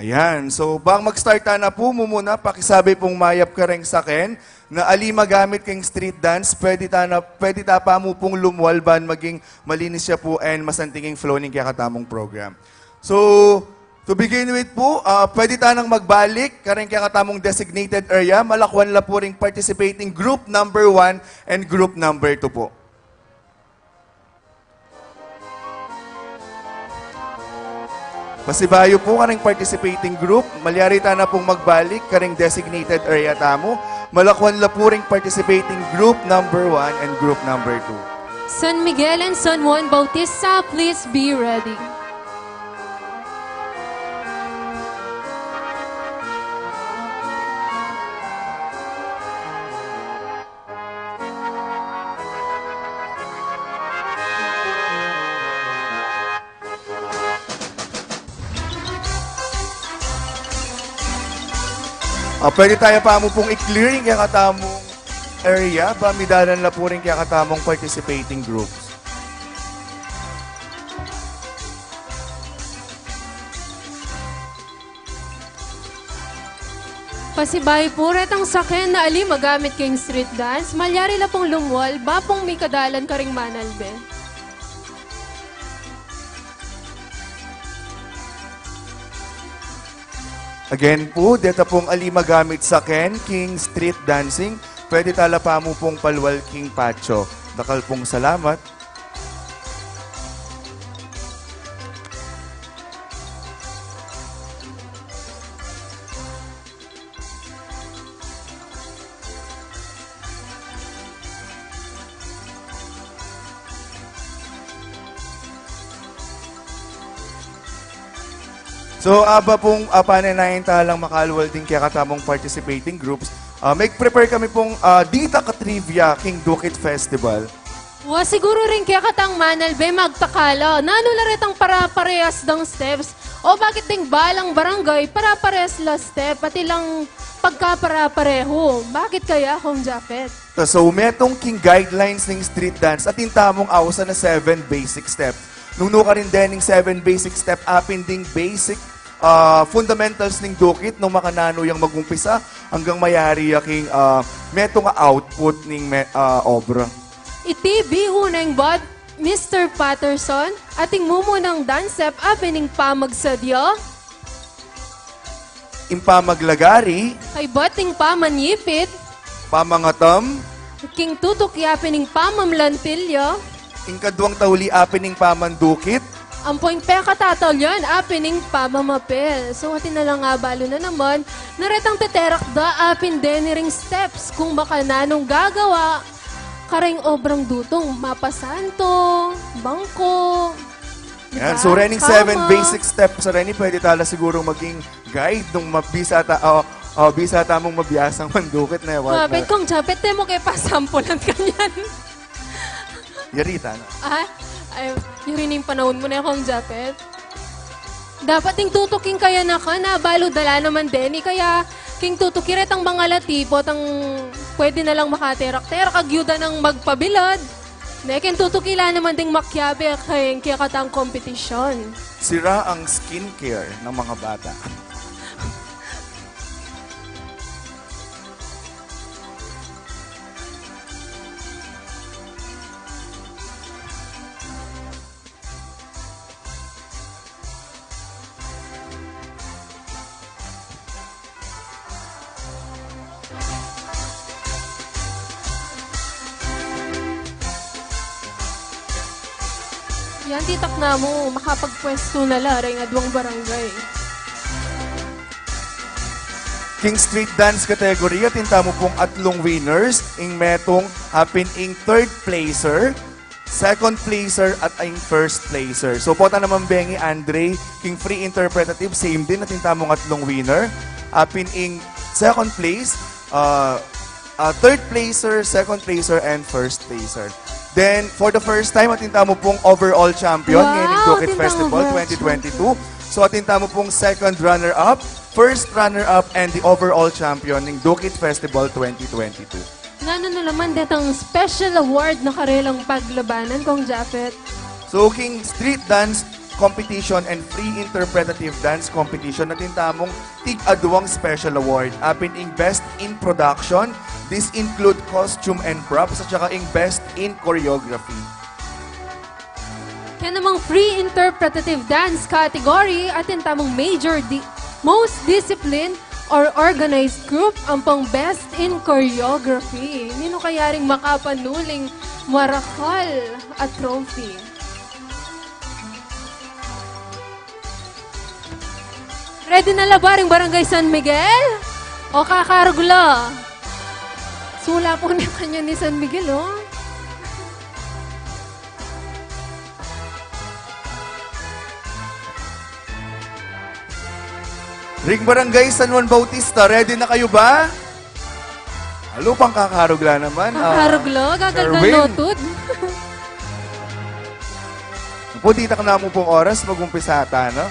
Ayan. So, bang mag-start ta na pu, mumuna, pakisabi pung mayap kareng saken, na ali magamit keng street dance, pwede ta na, pwede ta pa mu pung lumwal ban maging malinis ya pu and masanting ing flow ning kekatamung program. So, to begin with pu, ah, pwede ta nang magbalik kareng kekatamung designated area, malakwan la pu ring participating group number one and group number two pu. Pasibayu pu kareng participating group, malyari ta na pung magbalik kareng designated area tamu. Malakwan la pu ring participating group number one and group number two. San Miguel and San Juan Bautista, please be ready. Ah, pwede ta pa mu pung i-clear ing kekatamung area, ba midalan la pu ring kekatamung participating groups. Pasibayu pu, retang saken na ali magamit keng street dance, malyari la pung lumwal, ba pung mikadalan karing manalbe. Again pu, deta pung ali magamit saken king street dancing, pwede ta la pa mu pung palwal king patio. Dakal pung salamat. So, aba pung, ah, pananayan ta lang makalwal ding kekatamung participating groups, ah, mag-prepare kami pung, ah, ditak a trivia king Dukit Festival. Wa, siguru ring kekatang manalbe magtaka la, nanu la retang para-parehas dang steps? O bakit ding balang barangay para-parehas la step at ilang pagkapara-parehu? Bakit kaya, Kong Japet? Ta, so, metung king guidelines ning street dance atin tamung ausan a seven basic steps. Nung nukarin dening seven basic step, apin ding basic, ah, fundamentals ning dukit nung makananu yang mag-umpisa anggang mayari ya king, ah, metung a output ning me-, ah, obra. Iti bihu neng bad Mister Patterson, ating mumunang dance step apin ing pamagsadya, ing pamaglagari, kaybat ing pamanyipit, pamangatam, king tutuk ya pin ing pamamlantilya, ing kaduang tauli apin ing pamandukit, ampo ing pekatataulian apin ing pamamapil. So, atin na lang abalu na naman, na retang teterak da apin deni ring steps kung makananung gagawa kareng obrang dutung, mapasanto, bangko, yan, diba? So, rening seven basic steps, reni pwede tala sigurung maging guide nung mabisa ta, o, o, bisa tamung mabiasang mandukit, ne? Wa, bet kong Japet, te mu ke pasampulan kanyan. Yari ta na. Ah, ay, yari ning panaun mu ne, Kong Japet. Dapat ing tutuki kaya na ka na, balu dala naman deni, kaya king tutuki retang mangalati potang pwede na lang makaterak-terak, agyuda nang magpabilad. Ne, king tutuki la naman ding makiabe keng kekatang kompetisyon. Sira ang skincare ng mga bata. Yan, titak na mu, makapagpwesto na la reng aduang barangay. King street dance category, atin tamu pung atlung winners, ing metung, apin ing third placer, second placer, at ing first placer. So, pota naman bengi, Andre, king free interpretative, same din, atin tamung atlung winner. Apin ing second place, uh, uh, third placer, second placer, and first placer. Then, for the first time, atin tamu pung overall champion Wow, ngeni ning Dukit atin tamung Festival overall twenty twenty-two. So, atin tamu pung second runner-up, first runner-up, and the overall champion ning Dukit Festival twenty twenty-two. Nanu na naman detang special award na karelang paglabanan, Kong Japet? So, king street dance competition and free interpretative dance competition, atin tamung tig-aduang special award. Apin ing Best in Production, this include costume and props, at saka ing Best in Choreography. Kaya namang free interpretative dance category, atin tamung major di-, most disciplined or organized group, ampong best in choreography. Ninu kaya ring makapanuling marakal a trophy? Ready na la ba ring Barangay San Miguel? O kakarug la? Sula pu ne kanya ni San Miguel, o. Ring Barangay San Juan Bautista, ready na kayu ba? Alu, pang kakarug la naman, ah, Kakarug la, gagal Sherwin. Noted. Pu, ditak na mu pung oras, mag-umpisa ta, no?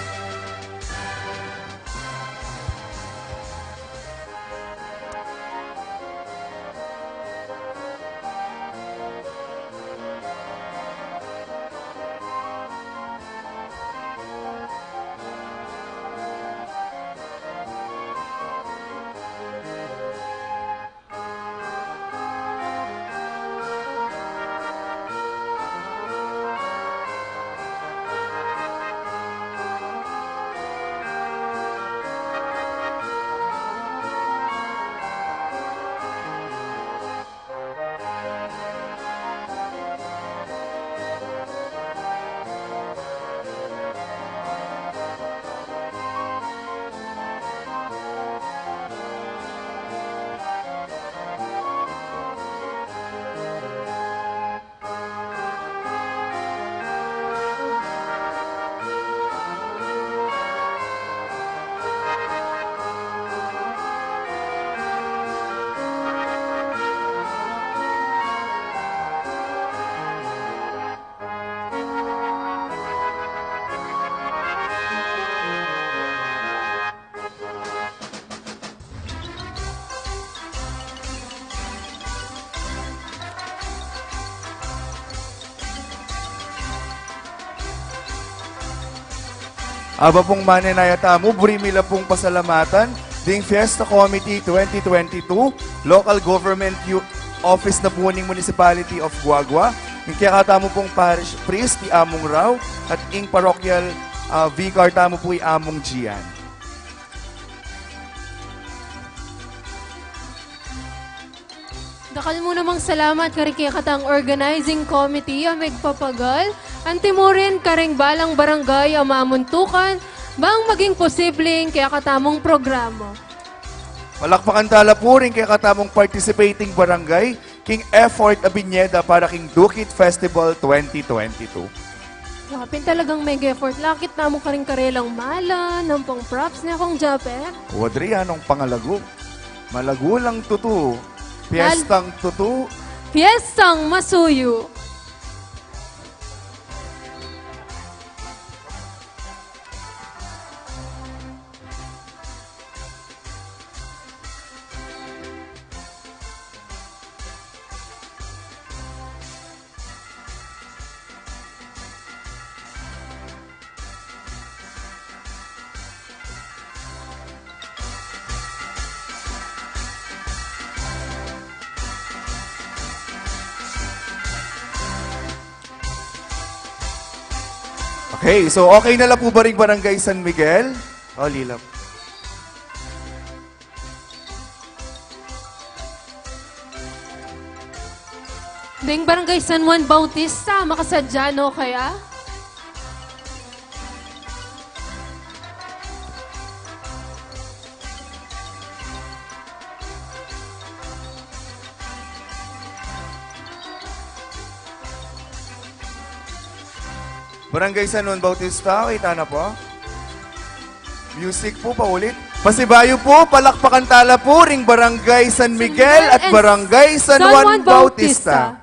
Aba pung manenaya tamu, buri mi la pung pasalamatan ding Fiesta Committee twenty twenty-two, Local Government U-, Office na pu ning Municipality of Guagua, ing kekatamu pung Parish Priest, i Among Rao, at ing Parochial, ah, Vicar tamu pu, i Among Gian. Dakal mu namang salamat karing kekatang organizing committee a megpapagal, anti mu rin karing balang barangay a mamuntukan bang maging posible ing kekatamung programa. Palakpakan ta la pu ring kekatamung participating barangay king effort a binie da para king Dukit Festival twenty twenty-two. Grabe, talagang mega effort. Lakit namu karing karelang mala, nampang props ne, Kong Japet. O, Adriano, ang pangalagu. Malagu lang tutu. Piestang tutu. Piestang masuyu. Okay, so okay na la pu ba ring Barangay San Miguel? O, lilap. Ding Barangay San Juan Bautista, makasadya no kaya? Barangay San Juan Bautista, kita na po. Music po, paulit. Pasibayu po, palakpakan tala po ring Barangay San Miguel at Barangay San Juan Bautista.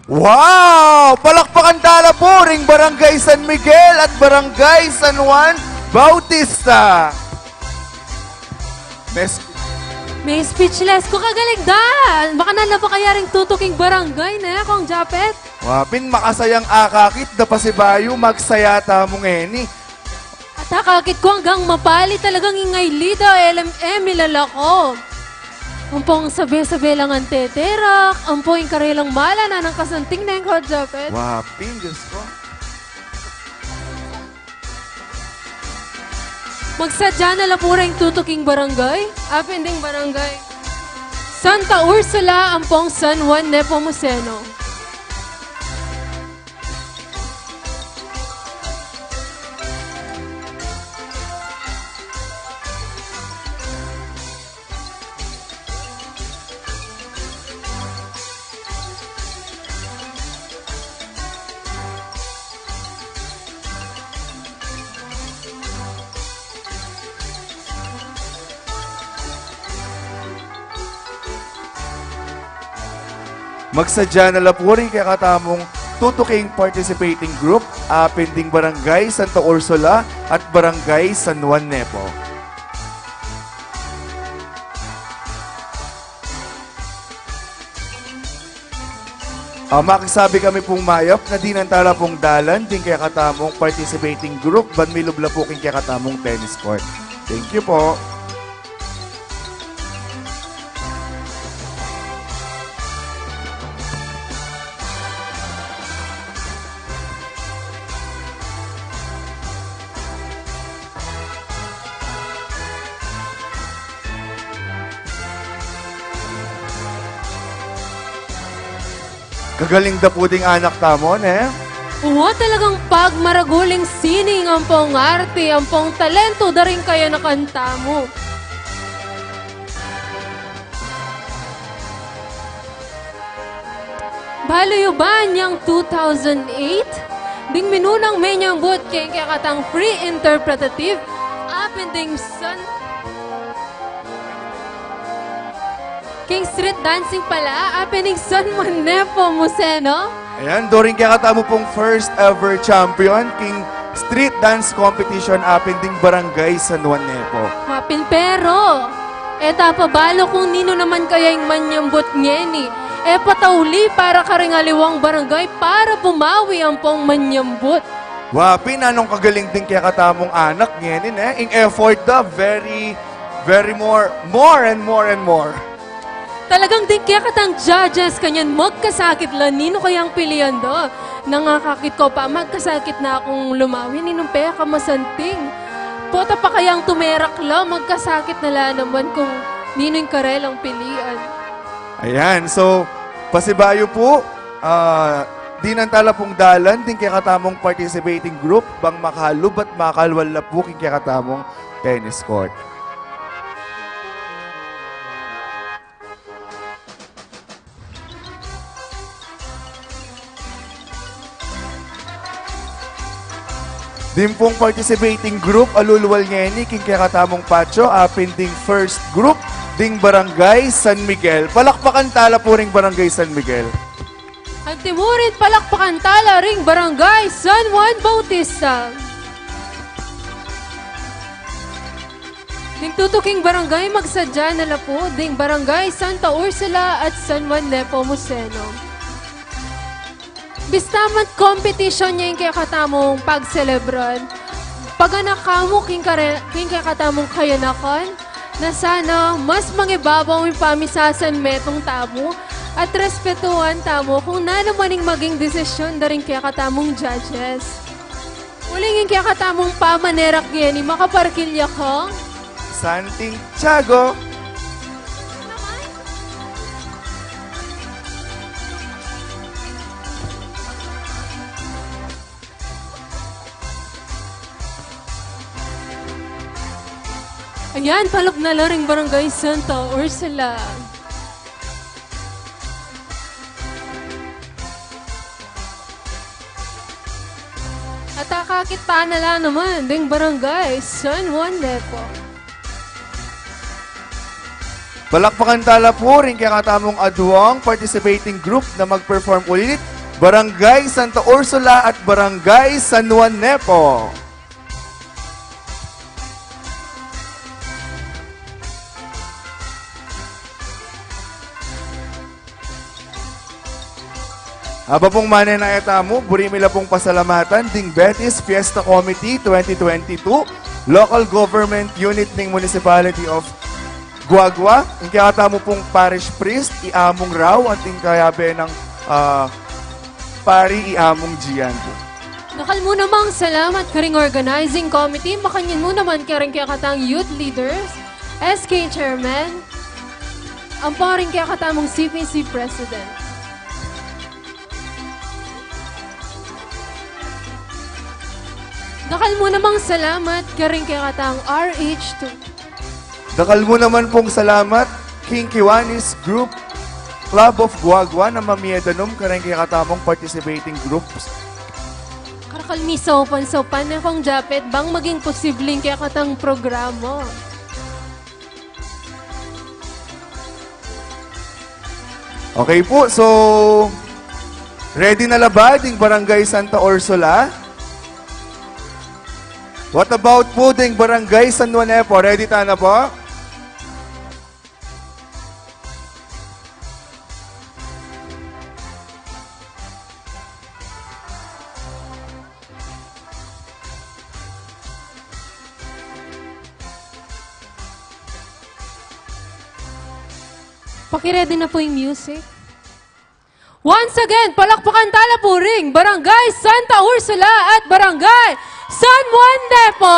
Wow! Palakpakan tala pu ring Barangay San Miguel at Barangay San Juan Bautista. Mes- May speechless ku, kagaling da! Baka na la ba kaya ring tutuking barangay, ne, Kong Japet? Wa pin, makasayang akakit da pasibayu, magsaya tamu ngeni. At akakit ku anggang mapali talagang ing ailida, L M M, ilalako. Ampong sabe-sabe lang ang teterak, ampong ing karelang mala na nang kasanting neng Kong Japet. Wa pin, Diyos ko. Magsadya na la pu ring tutuking barangay, apin ding Barangay Santa Ursula, ampong San Juan Nepomuceno. Magsadya na la pu ring kekatamung tutuking participating group, apin ding Barangay Santa Ursula at Barangay San Juan Nepo. Ah, makisabi kami pung mayap na dinan tala pung dalan ding kekatamung participating group, ban milub la pu king kekatamung tennis court. Thank you po. Kagaling da pu ding anak tamu, ne? Wa, talagang pagmaragul ing sining ampong arte, ampong talento da ring kayanakan tamu. Balu yu ba, inyang two thousand eight, ding minunang menyambut king kekatang free interpretative, apin ding San King street dancing pala, apin ning San Juan Nepomuceno. Ayan, during kekatamu pung first ever champion king street dance competition, apin ding Barangay San Juan Nepo. Apin, pero e ta pa balu kung ninu naman kaya ing manyambut ngeni. E pa tauli para karing aliwang barangay para bumawi ampong manyambut. Wa pin, nanung kagaling ding kekatamung anak ngeni, ne? Ing effort da, very, very more, more and more and more. Talagang ding kekatang judges kanyan magkasakit la, ninu kayang pilian da. Nang akakit ku pa, magkasakit na kung lumawi, ninung pekamasanting. Pota pa kayang tumerak la, magkasakit na la naman kung ninu ing karelang pilian. Ayan, so, pasibayu pu, ah, dinan tala pung dalan ding kekatamung participating group, bang makalub at makalwal la pu king kekatamung tennis court. Ding pung participating group, alulwal ngeni king kekatamung patio, apin ding first group, ding Barangay San Miguel. Palakpakan tala pu ring Barangay San Miguel. Antimurin, palakpakan tala ring Barangay San Juan Bautista. Ding tutuking barangay, magsadya na la pu, ding Barangay Santa Ursula at San Juan Nepomuceno. Bista man competition ya ing kekatamung pagselebran, paganak kamu king kare-, king kekatamung kayanakan, na sana mas mangibabaw ing pamisasanmetung tamu at respetuan tamu kung nanu man ing maging desisyon da ring kekatamung judges. Uling ing kekatamung pamanerak ngeni, makaparkilya kang Santiago. Ayan, palub na la ring Barangay Santa Ursula. At akakit pa na la naman ding Barangay San Juan Nepo. Palakpakan tala pu ring kekatamung aduang participating group na mag-perform ulit, Barangay Santa Ursula at Barangay San Juan Nepo. Aba pung manenaya tamu, buri mi la pung pasalamatan ding Betis Fiesta Committee twenty twenty-two, Local Government Unit ning Municipality of Guagua, ing kekatamu pung parish priest, i Among Rau, at ing kayabe nang, ah, pari, i Among Gian. Dakal mu namang salamat karing organizing committee, makanyan mu naman karing kekatang youth leaders, S K chairman, ampo ring kekatamung C P C president. Dakal mu namang salamat karing kekatang R H two. Dakal mu naman pung salamat king Kiwanis Group Club of Guagua na mamie danum karing kekatamung participating groups. Karakal misaupan-saupan na kung japet bang maging posibleng kekatang programa. Okay pu, so ready na la ba ding Barangay Santa Ursula? What about pu ding Barangay San Juan Nepo? Ready tana pu? Paki-ready na pu ing music. Once again, palakpakan tala pu ring Barangay Santa Ursula at Barangay San Juan Nepo.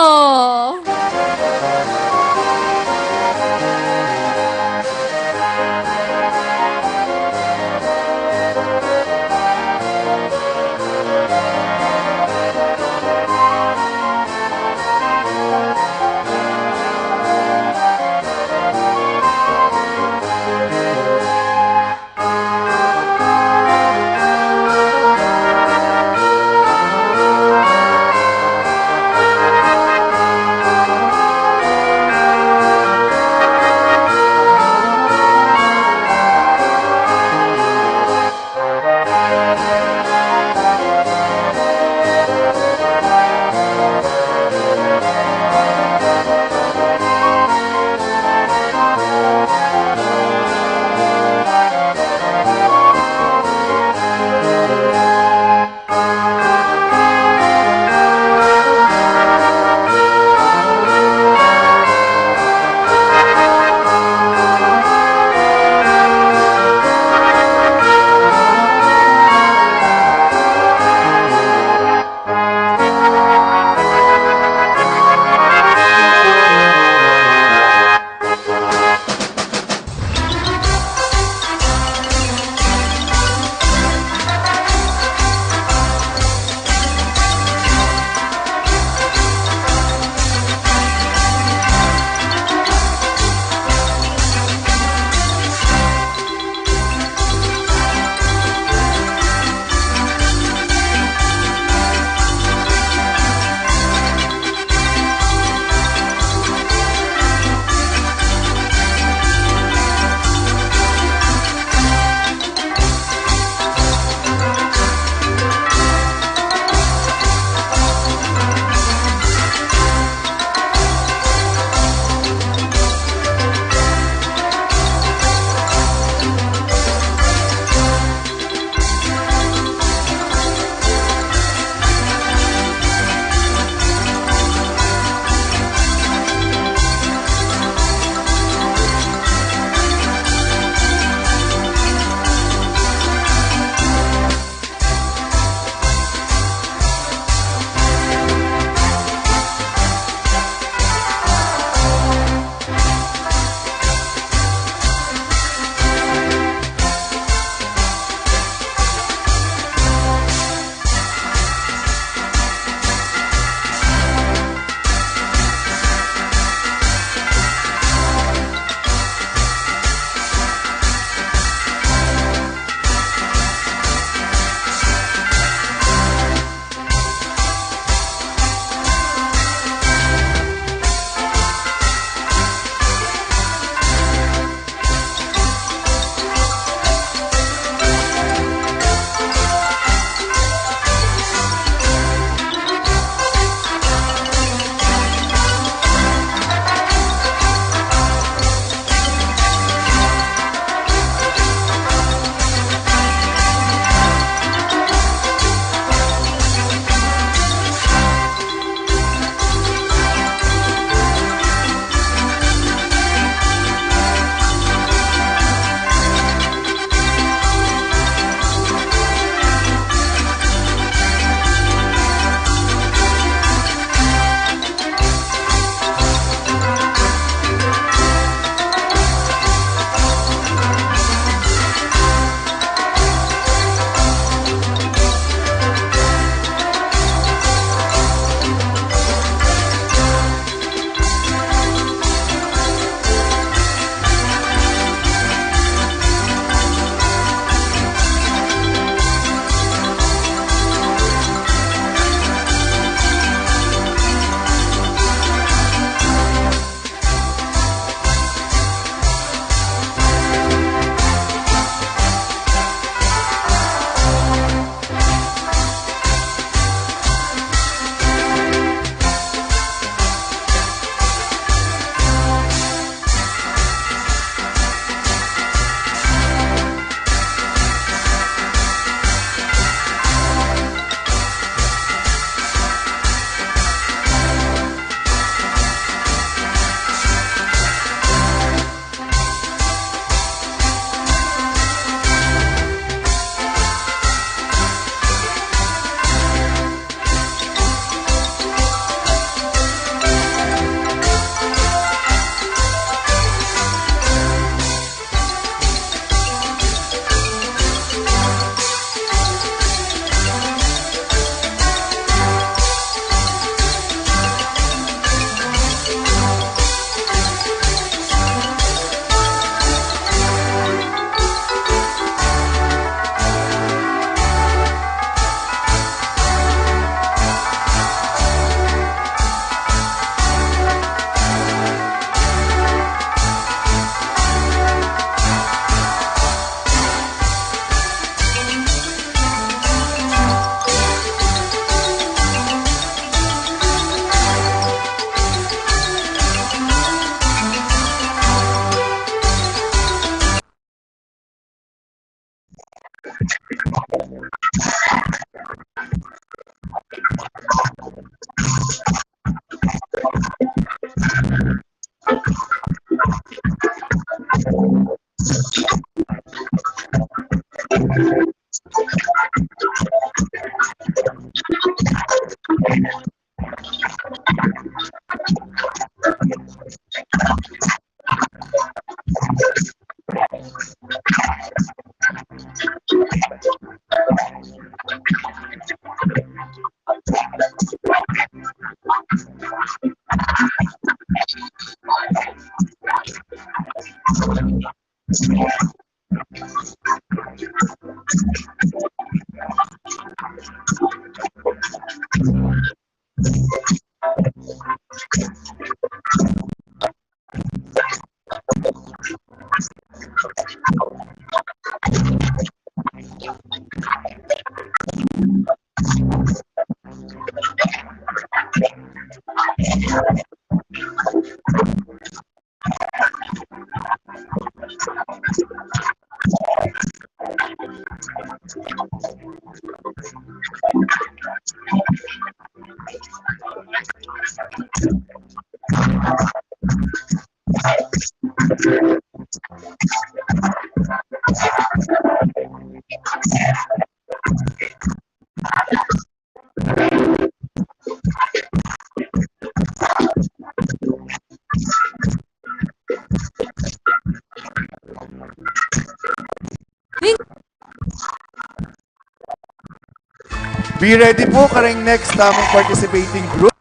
Be ready po kareng next tamung participating group.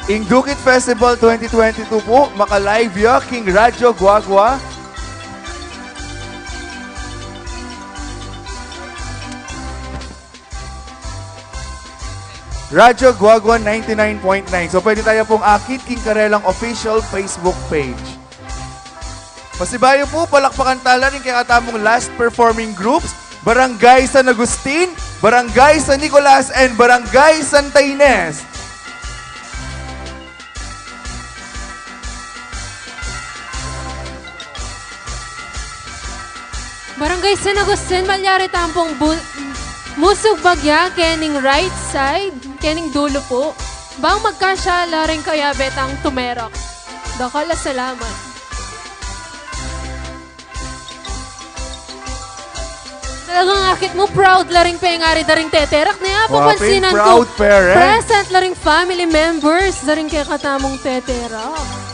Ing Duke It Festival twenty twenty-two pu, maka-live ya king Radyo Guagua. Radyo Guagua ninety-nine point nine. So, pwede tayo pung akit king karelang official Facebook page. Pasibayu pu, palakpakan tala ring kekatamung last performing groups, Barangay San Agustin, Barangay San Nicolas, and Barangay Santa Ines. Barangay San Agustin, malyari tampung bu-, musug bagya kening right side, kening dulu pu. Bang magkasya la ring kayabe tang tumerak. Dakal a salamat. Talagang akit mu, proud la ring pengari da ring teterak, ne? Wa, papansinan ku, proud parent. Present la ring family members da ring kekatamung teterak.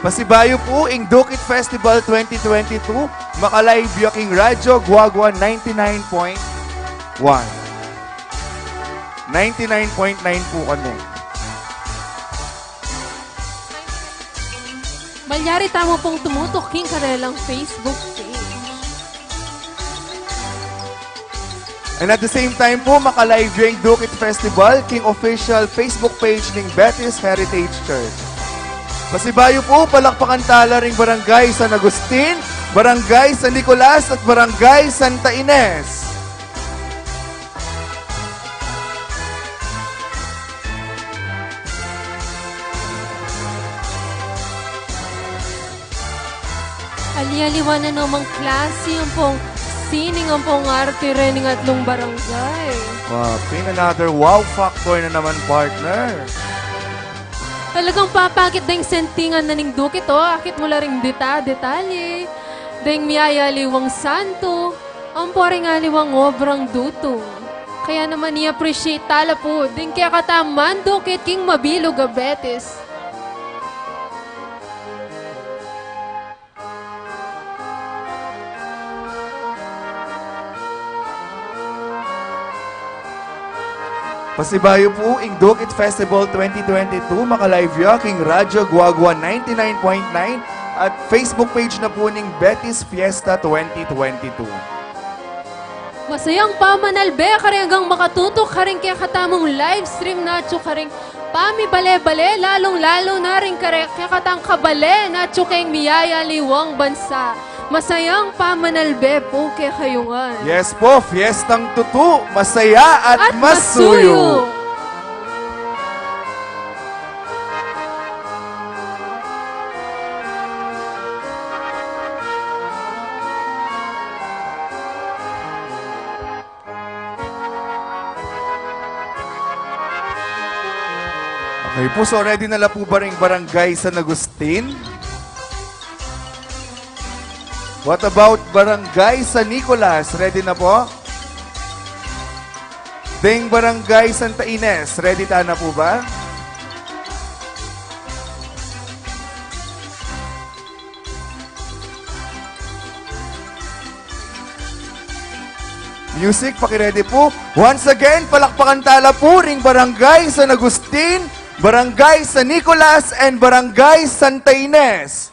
Pasibayu pu, ing Duke It Festival twenty twenty-two, maka-live ya king Radyo Guagua ninety-nine point one. Ninety-nine point nine pu kami. Malyari tamu pung tumutuk king karelang Facebook page. And at the same time pu, maka-live ya ing Duke It Festival king official Facebook page ning Betis Heritage Church. Pasibayu pu, palakpakan tala ring Barangay San Agustin, Barangay San Nicolas, at Barangay Santa Ines. Ali-aliwa na namang klasi ampong sining ampong arte rening atlung barangay. Wow, pin another wow factor na naman, partner. Talagang papakit deng sentingan na ning Duke It, o. Akit mu la ring deta-, detalye deng miyayaliwang santo. Ampo ring aliwang obrang dutung. Kaya naman i-appreciate tala pu ding kekatang mandukit king mabilug a Betis. Pasibayu pu, ing Duke It Festival twenty twenty-two, maka-live ya king Radyo Guagua ninety-nine point nine at Facebook page na pu ning Betis Fiesta twenty twenty-two. Masayang pamanalbe karing anggang makatutuk karing kekatamung live stream na atyu karing pamibale-bale, lalung-lalu na ring kare-, kekatang kabale na atyu keng miyayaliwang bansa. Masayang pamanalbe pu kekayu ngan. Yes po, fiestang tutu, masaya at masuyu. Okay pu, so ready na la pu ba ring Barangay San Agustin? What about Barangay San Nicolas? Ready na pu? Deng Barangay Santa Ines, ready tana pu ba? Music, paki-ready pu. Once again, palakpakan tala pu ring Barangay San Agustin, Barangay San Nicolas, and Barangay Santa Ines.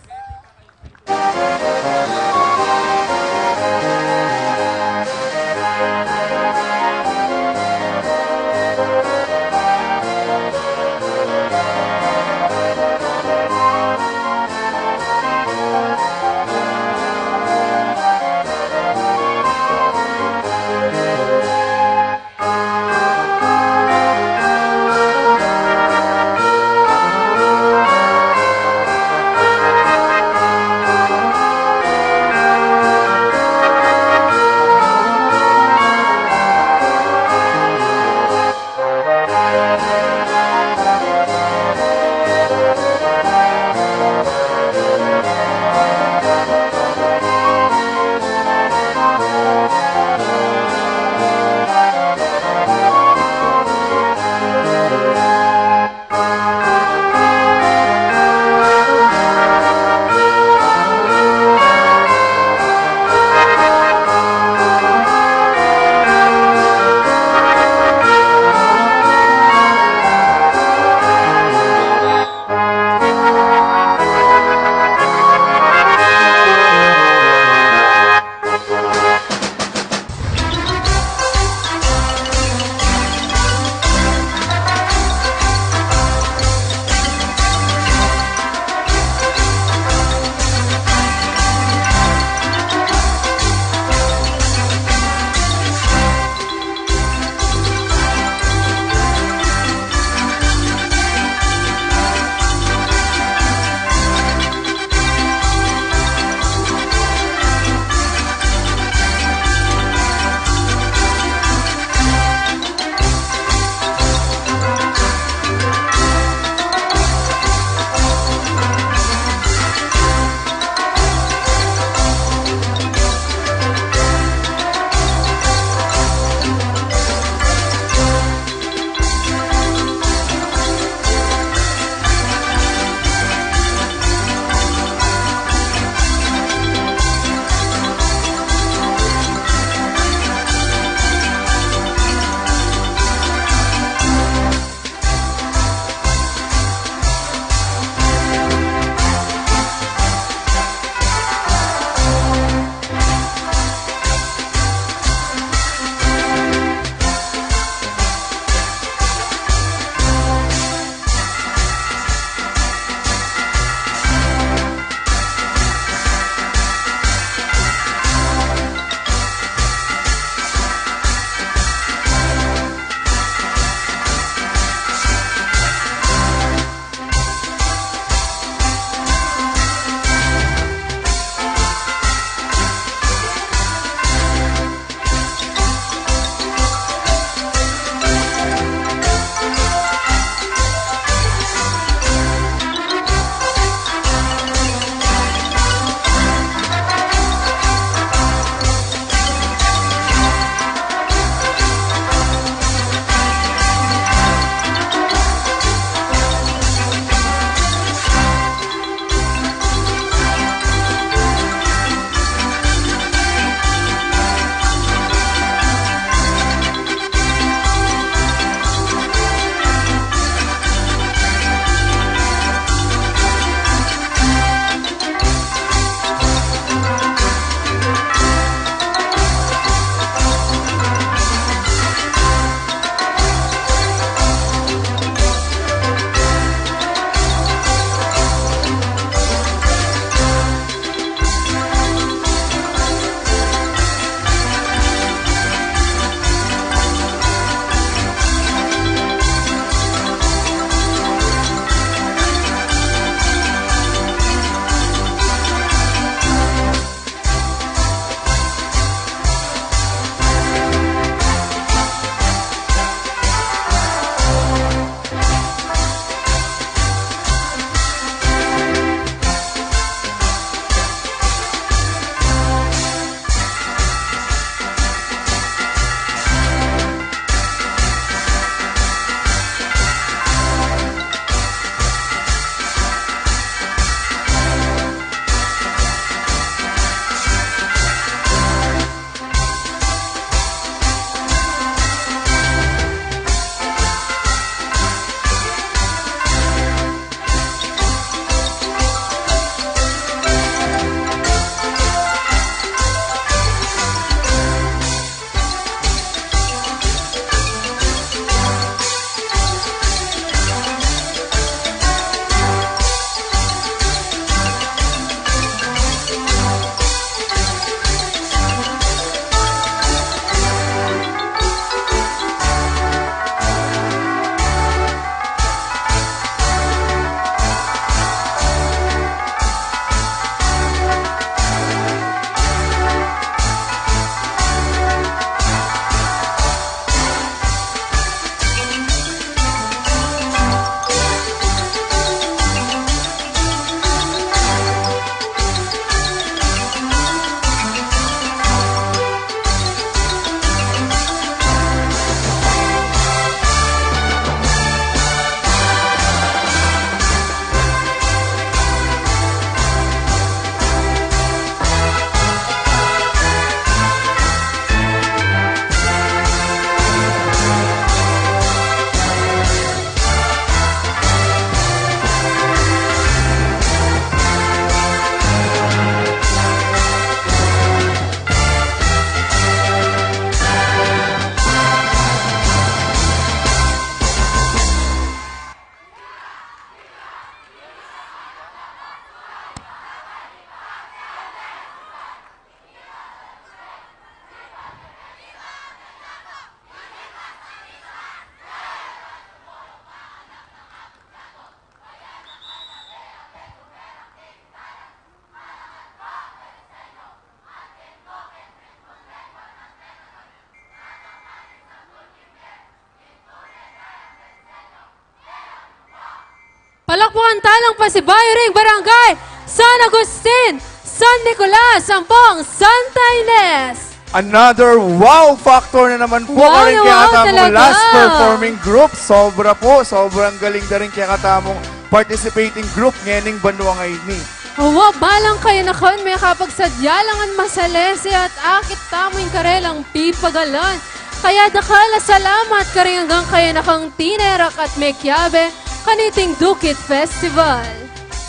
Palakpakan tala ing pasibayu ring Barangay San Agustin, San Nicolas, ampong Santa Ines. Another wow factor na naman po Wow karing na wow kekatamung talaga. Last performing group. Sobra po, sobrang galing na rin kekatamung participating group ngening banua ngeni. Wa, balang kayanakan, mekapagsadya la ngan masalese at akit tamu ing karelang pipagalan. Kaya dakal a salamat karing anggang kayanakang tinerak at mekiabe kaniting Dukit Festival.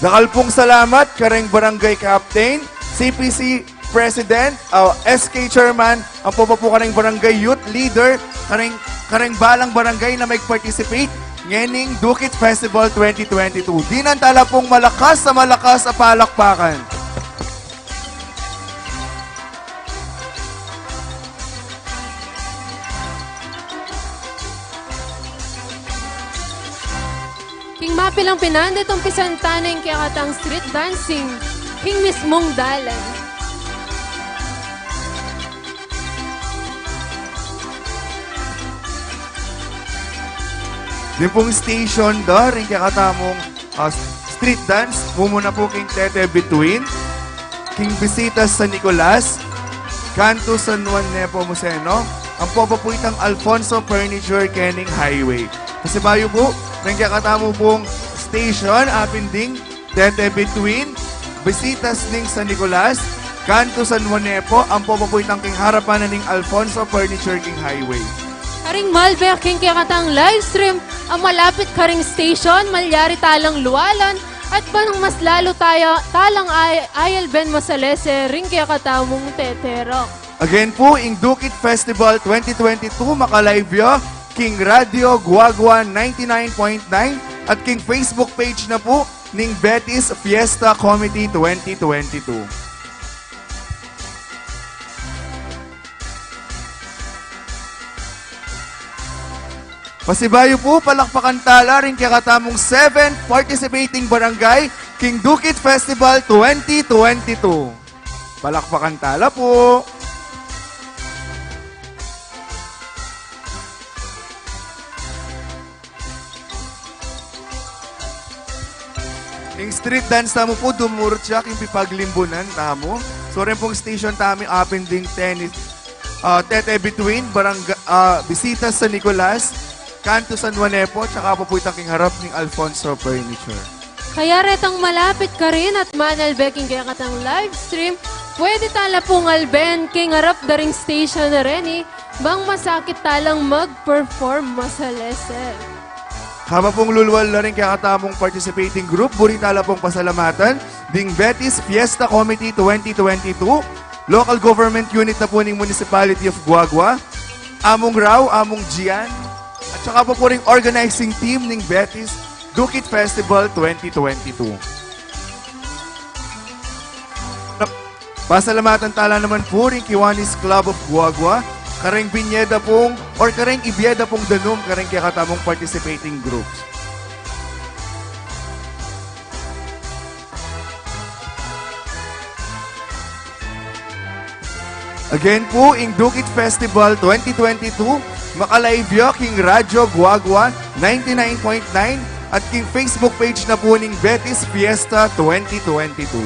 Dakal pung salamat karing Barangay Captain, C P C President, ah, S K Chairman, ampo pa pu karing Barangay Youth Leader, karing, karing balang barangay na mag-participate ngening Dukit Festival twenty twenty-two. Dinan tala pung malakas a malakas a palakpakan. King mapilang pinandit, umpisan tana ing kekatang street dancing king mismung dalan. Ding pung station da ring kekatamung, ah, street dance, mumuna pu king Tete Between, king Bisitas San Nicolas, kantu San Juan Nepomuceno, ampo pa pu itang Alfonso Furniture kening highway. Pasibayu pu, ring kekatamu pung station, apin ding Tete Between, Bisitas ning San Nicolas, kantu San Juan Nepo, ampo pa pu itang king harapan na ning Alfonso Furniture king highway. Karing malbe king kekatang live stream a malapit karing station, malyari talang lualan at bang mas lalu taya, talang ay-, ayalben masalese ring kekatamung teterok. Again pu, ing Dukit Festival twenty twenty-two makalive ya king Radyo Guagua ninety-nine point nine at king Facebook page na pu ning Betis Fiesta Committee twenty twenty-two. Pasibayu pu, palakpakan tala ring kekatamung seven participating barangay king Dukit Festival twenty twenty-two. Palakpakan tala pu. Ing street dance tamu pu, dumurut ya king pipaglimbunan tamu. So, rin pung station tamu, apin ding Tete, ah, Tete Between, Barangay, ah, Bisitas San Nicolas, kantu San Juan Nepo, tsaka pa pu itang king harap ning Alfonso Furniture. Kaya retang malapit karin at manalbe king kekatang live stream, pwede tala pung alben king harap da ring station a reni, bang masakit talang mag-perform masalese. Kabang pung lulwal na ring kekatamung participating group, buri tala pung pasalamatan ding Betis Fiesta Committee twenty twenty-two, local government unit na pu ning Municipality of Guagua, Among Rau, Among Gian, at saka pa pu ring organizing team ning Betis Dukit Festival twenty twenty-two. Pasalamatan tala naman pu ring Kiwanis Club of Guagua, kareng binie da pung, or kareng ibie da pung danum kareng kekatamung participating groups. Again pu, ing Dukit Festival twenty twenty-two, makalive ya king Radyo Guagua ninety-nine point nine at king Facebook page na pu ning Betis Fiesta twenty twenty-two.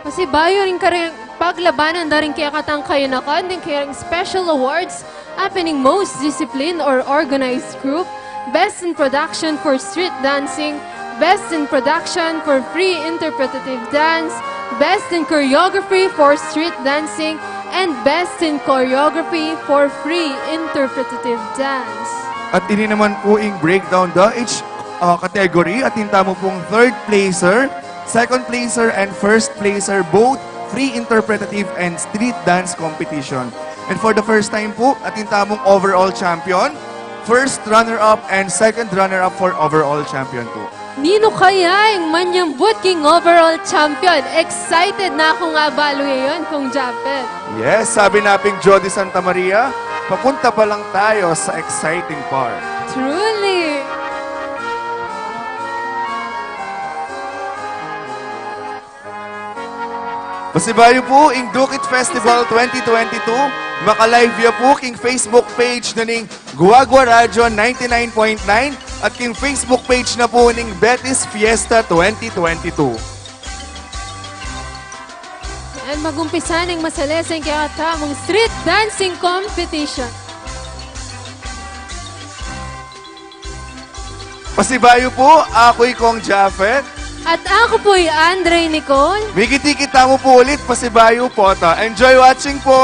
Pasibayu ring kareng paglabanan da ring kekatang kayanakan ding kareng special awards, apin ing Most Disciplined or Organized Group, Best in Production for Street Dancing, Best in Production for Free Interpretative Dance, Best in Choreography for Street Dancing, and Best in Choreography for Free Interpretative Dance. At ini naman pu ing breakdown da each, ah, category. Atin tamu pung third placer, second placer, and first placer, both free interpretative and street dance competition. And for the first time pu, atin tamung overall champion, first runner-up, and second runner-up for overall champion pu. Ninu kaya ing manyambut king overall champion? Excited na kung abalu ya yun, Kung Japet. Yes, sabi na ping Jody Santa Maria, papunta pa lang tayo sa exciting part. Truly. Pasibayu pu, ing Dukit Festival twenty twenty-two, maka-live ya pu king Facebook page na ning Guagua Radio ninety-nine point nine at king Facebook page na pu ning Betis Fiesta twenty twenty-two. And mag-umpisa neng masalese ing kekatamung street dancing competition. Pasibayu pu, aku i Kong Japhet. At aku pu'y Andre Nicole. Mikit-ikit tamu pu ulit, pasibayu pu ta. Enjoy watching pu.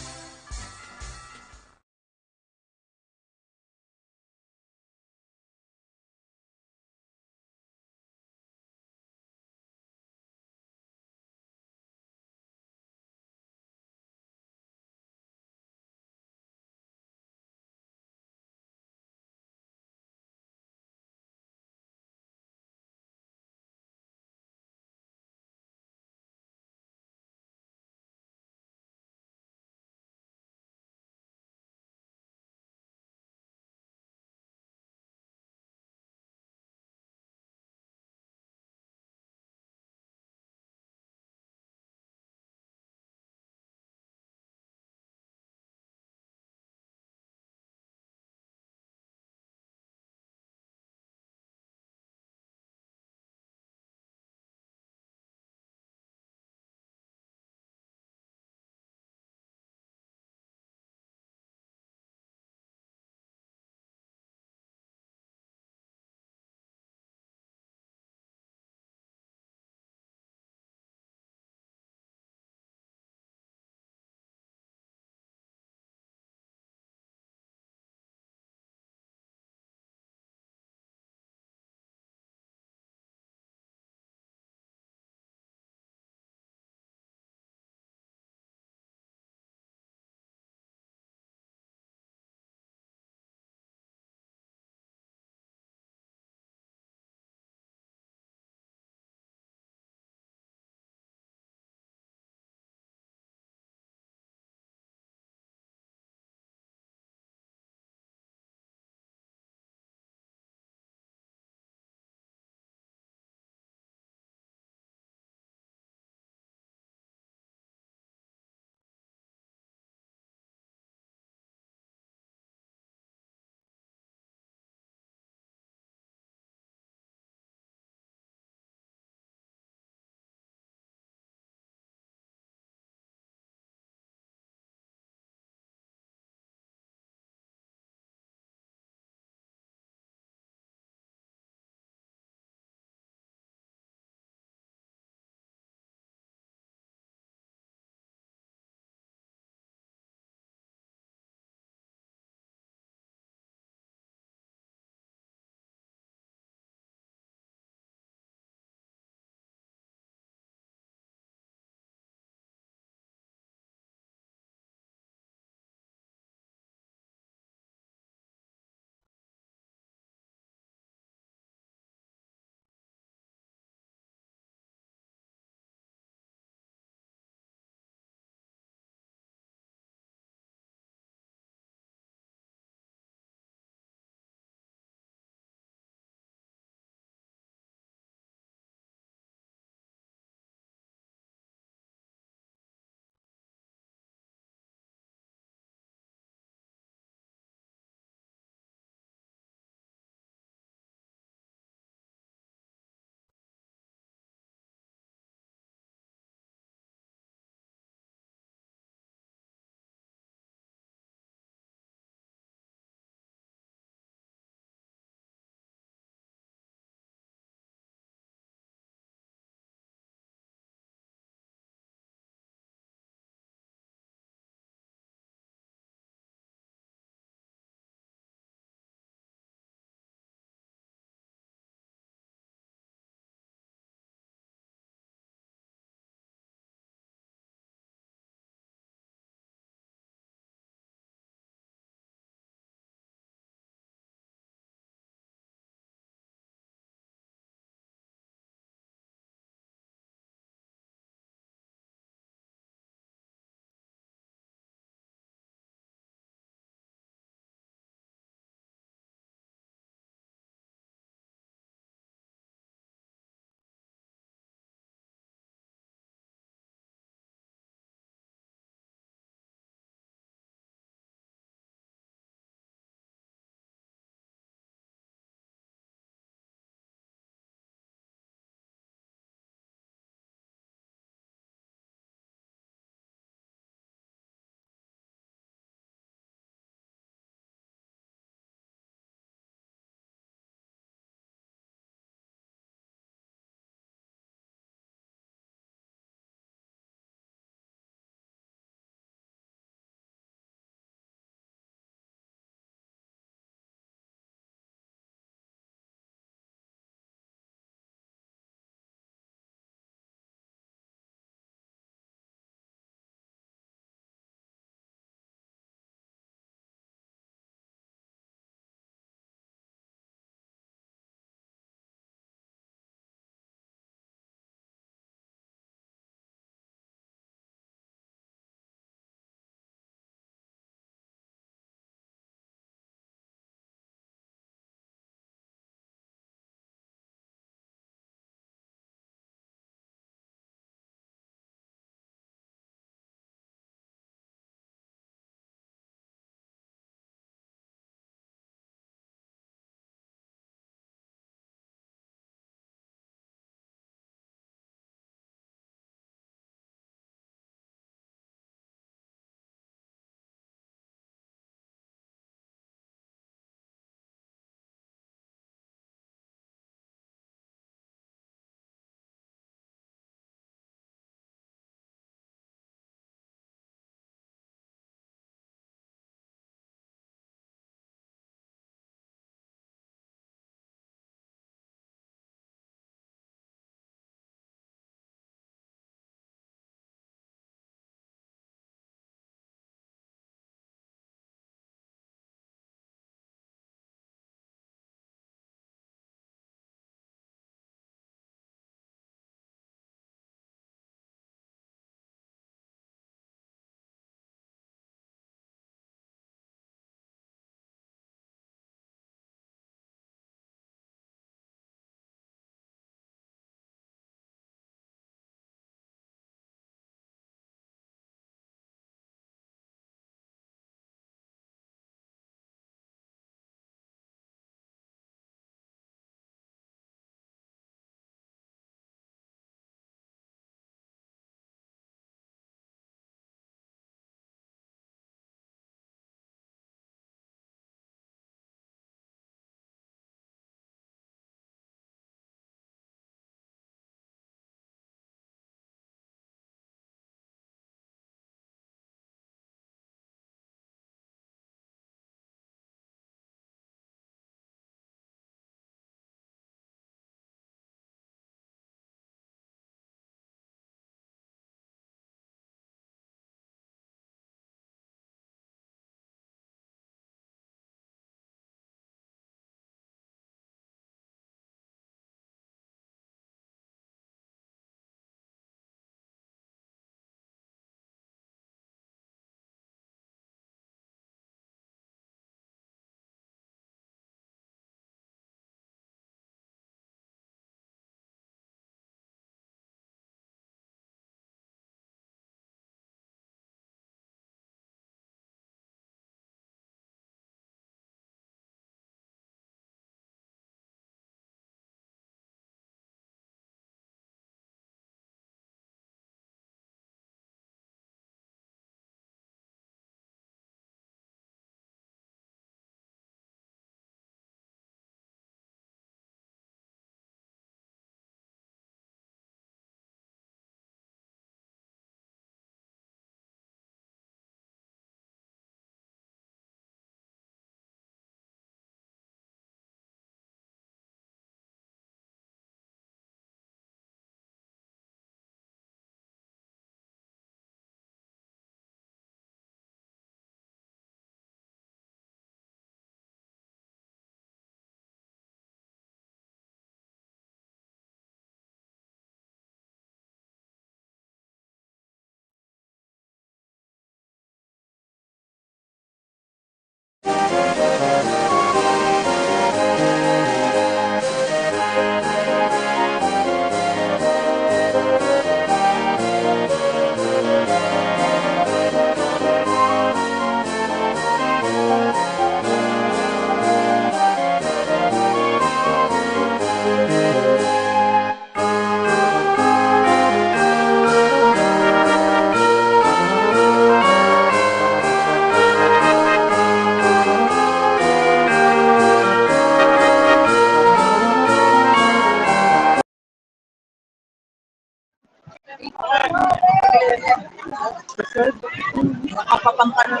Makapapangkanan.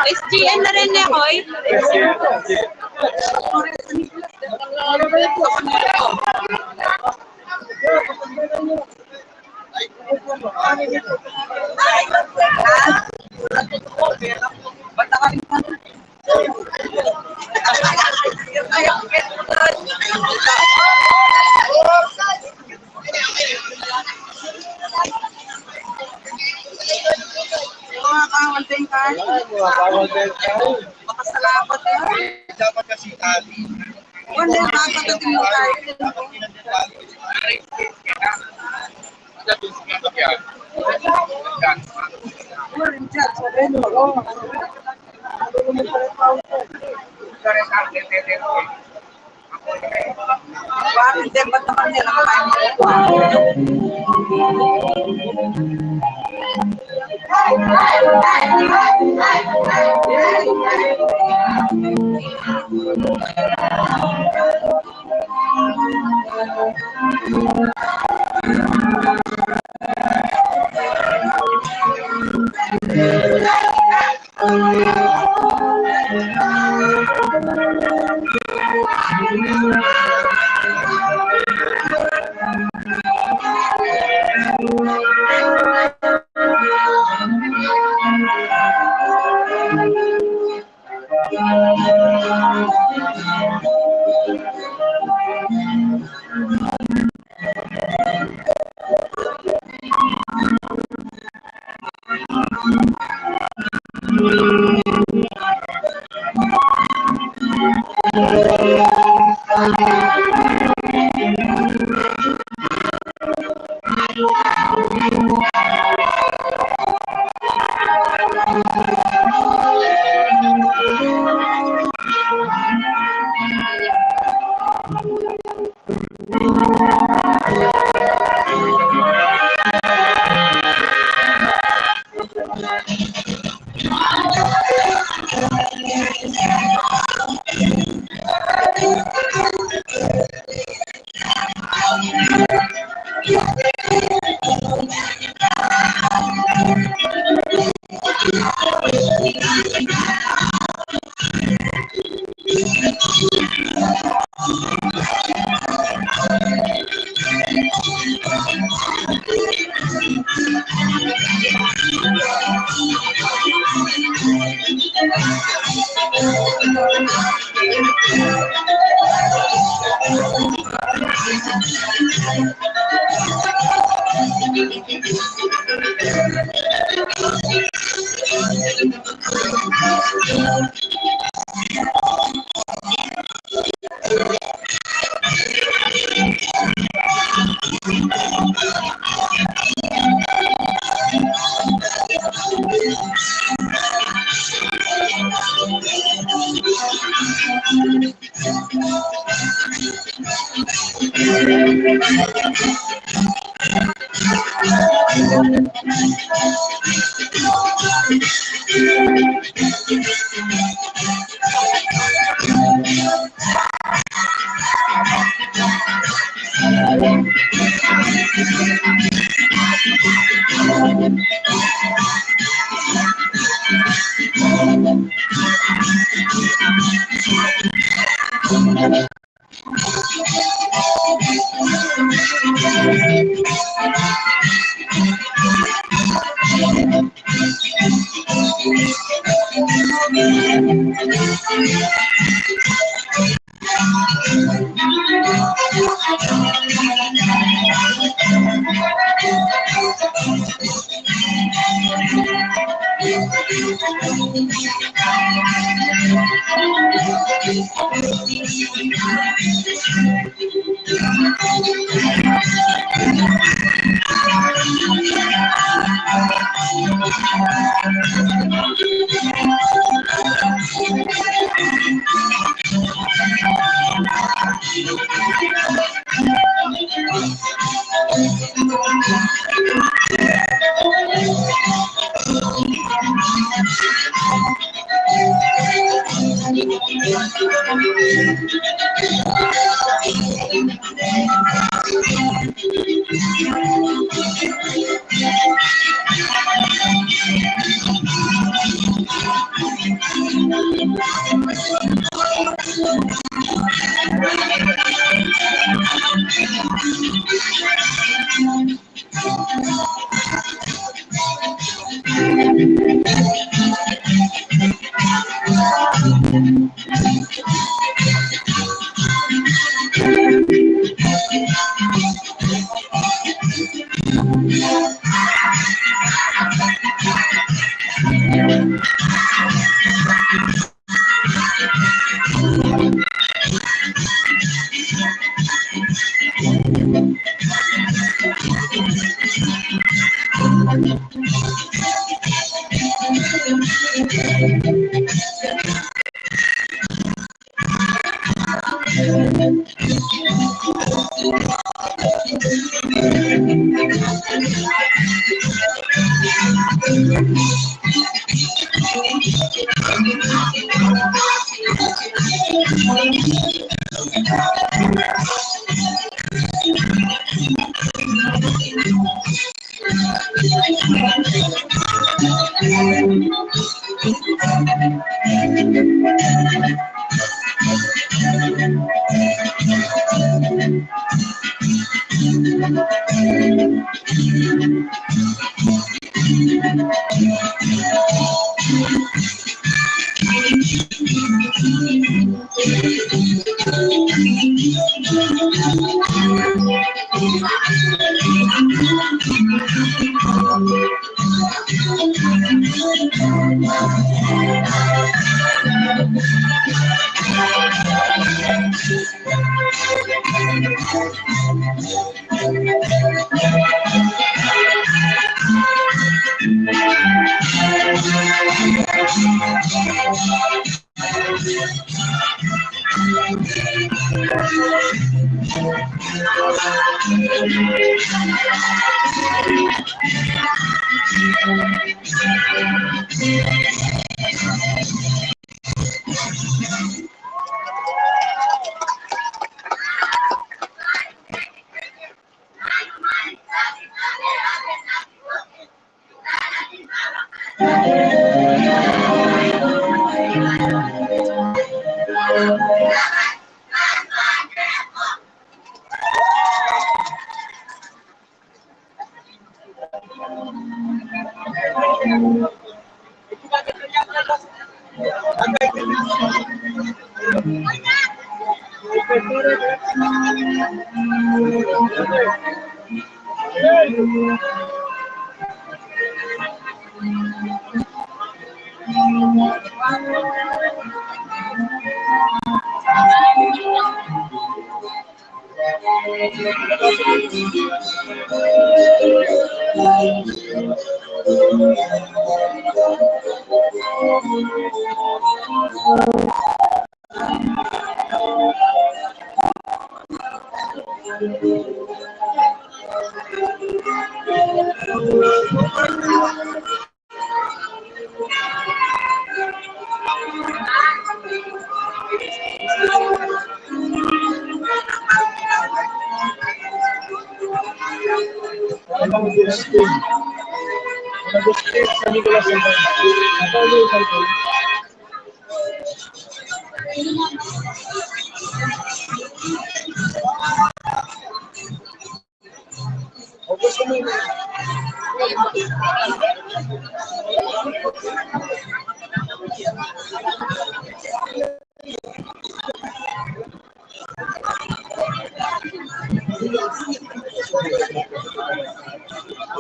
S G N na rin niya, Koy. Mga kawal din ka? Mga kawal din ka? Makasalamat ka? Dapat kasi, ah, One day, makakatating mo tayo. Bakit, ba't naman nila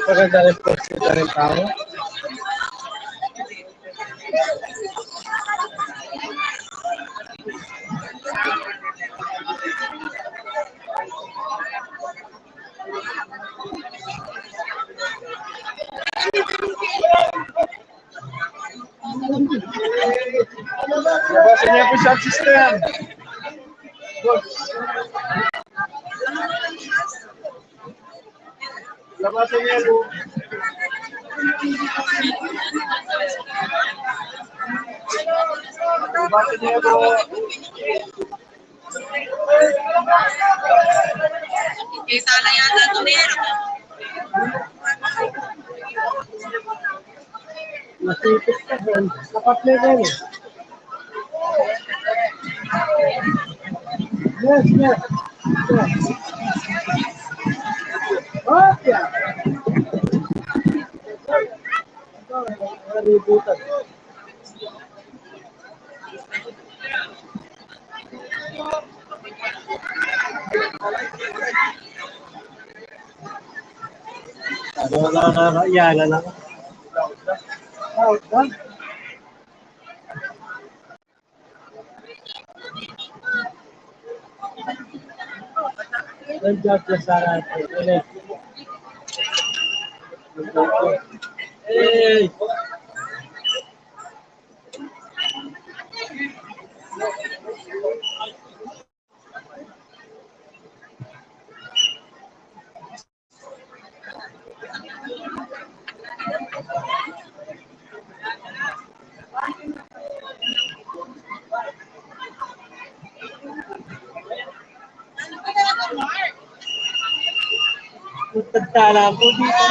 Magandang reporte tayo, tao. Labasan niyo po sound system. Labasan niyo po. Labasan niyo po. Isa na yata ito, meron. Nasipit ka dun. Nakaplay ka, eh. Yes, yes. Yes. Hop, yeah. Ito, nalibutan. Ano na, na, na, yan, na, na. Out na. Nandiyan siya sa atin. Ano? Hey! Punta na po dito.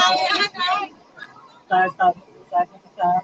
Tatap, tatap, tatap.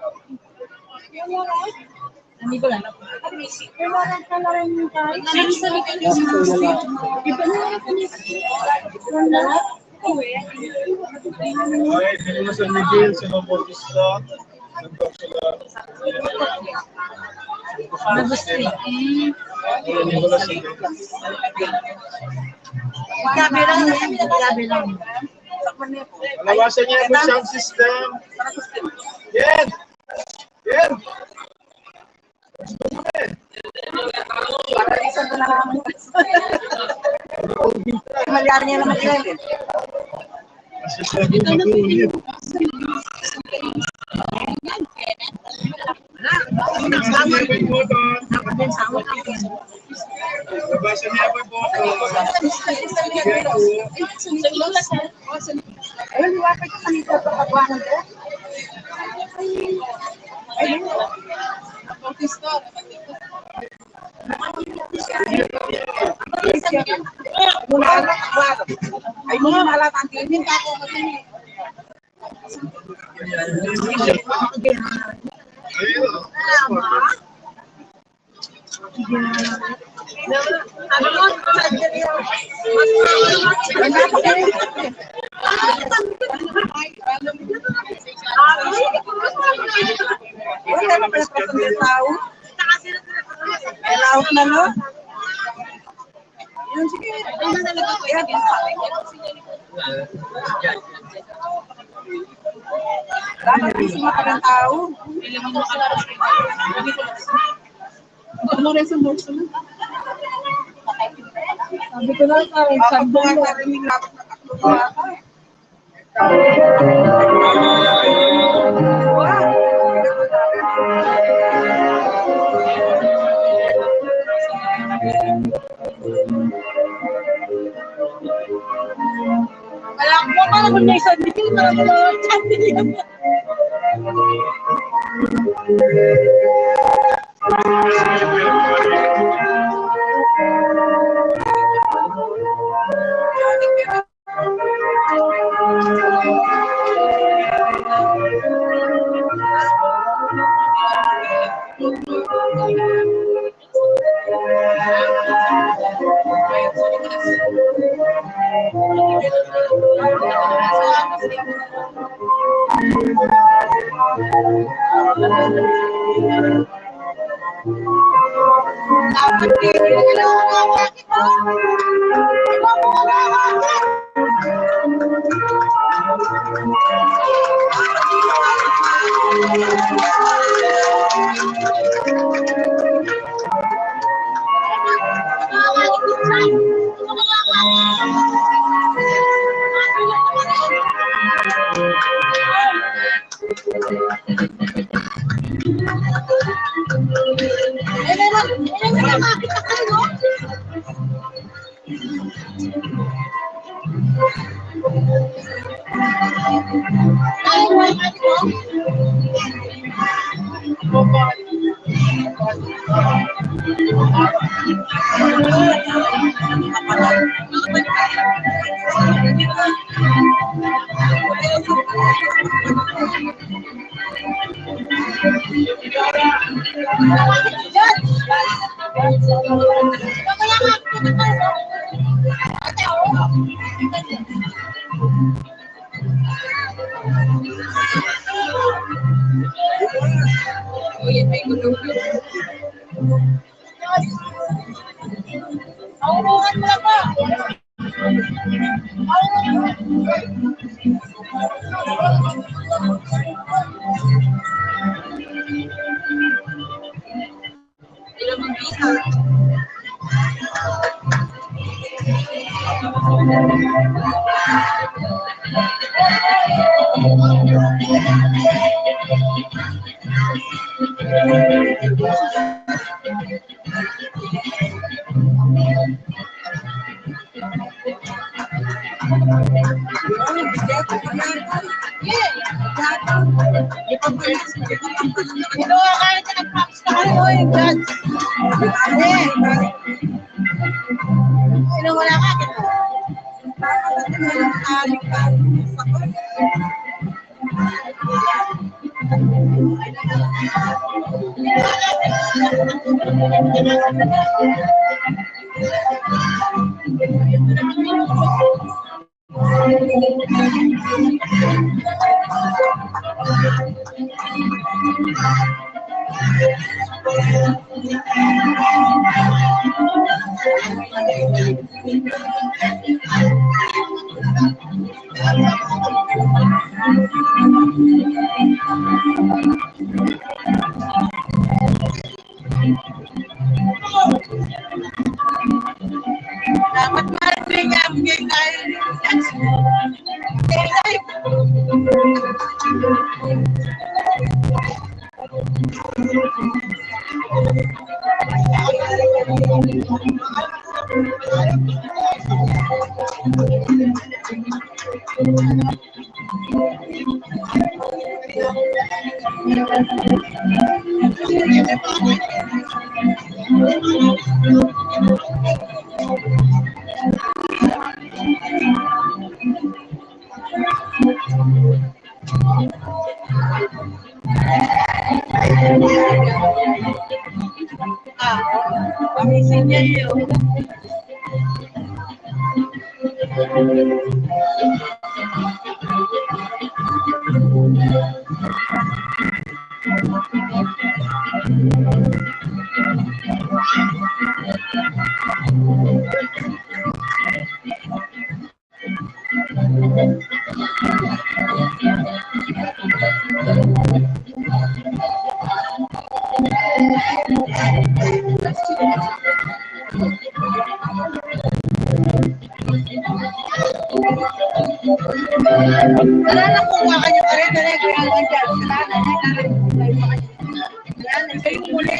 Okay, dito na San Miguel, San Bautista. San Bautista. Gabi lang, gabi lang. Alawasan niya yung sound system. Yan! Yan! Malyari niya naman yan eh. Labasan niya po po. Ayun, liwapit ko kanito sa pagkuhanan ko. Ayun. Muna, muna. Ay, muna, mala, tanti. Hindi pa ako kasi. Wala na pala present tau. Kailangan na, no? Yun, sige. Ano na talaga, kuya? Dapat mismo pa ng tao. Ano rin sa morso na? Sabi ko na, parang sabi ko na. Kala ko pa naman may sabi ko, parang wala akong sabi. Dapat maligaya tayo. Ah, kami sinyal yun. Wala na po, kuha kayo pa rin. Dali, kuha kayo dyan. Wala na, dali, dali, dali. Wala na, kayo muli.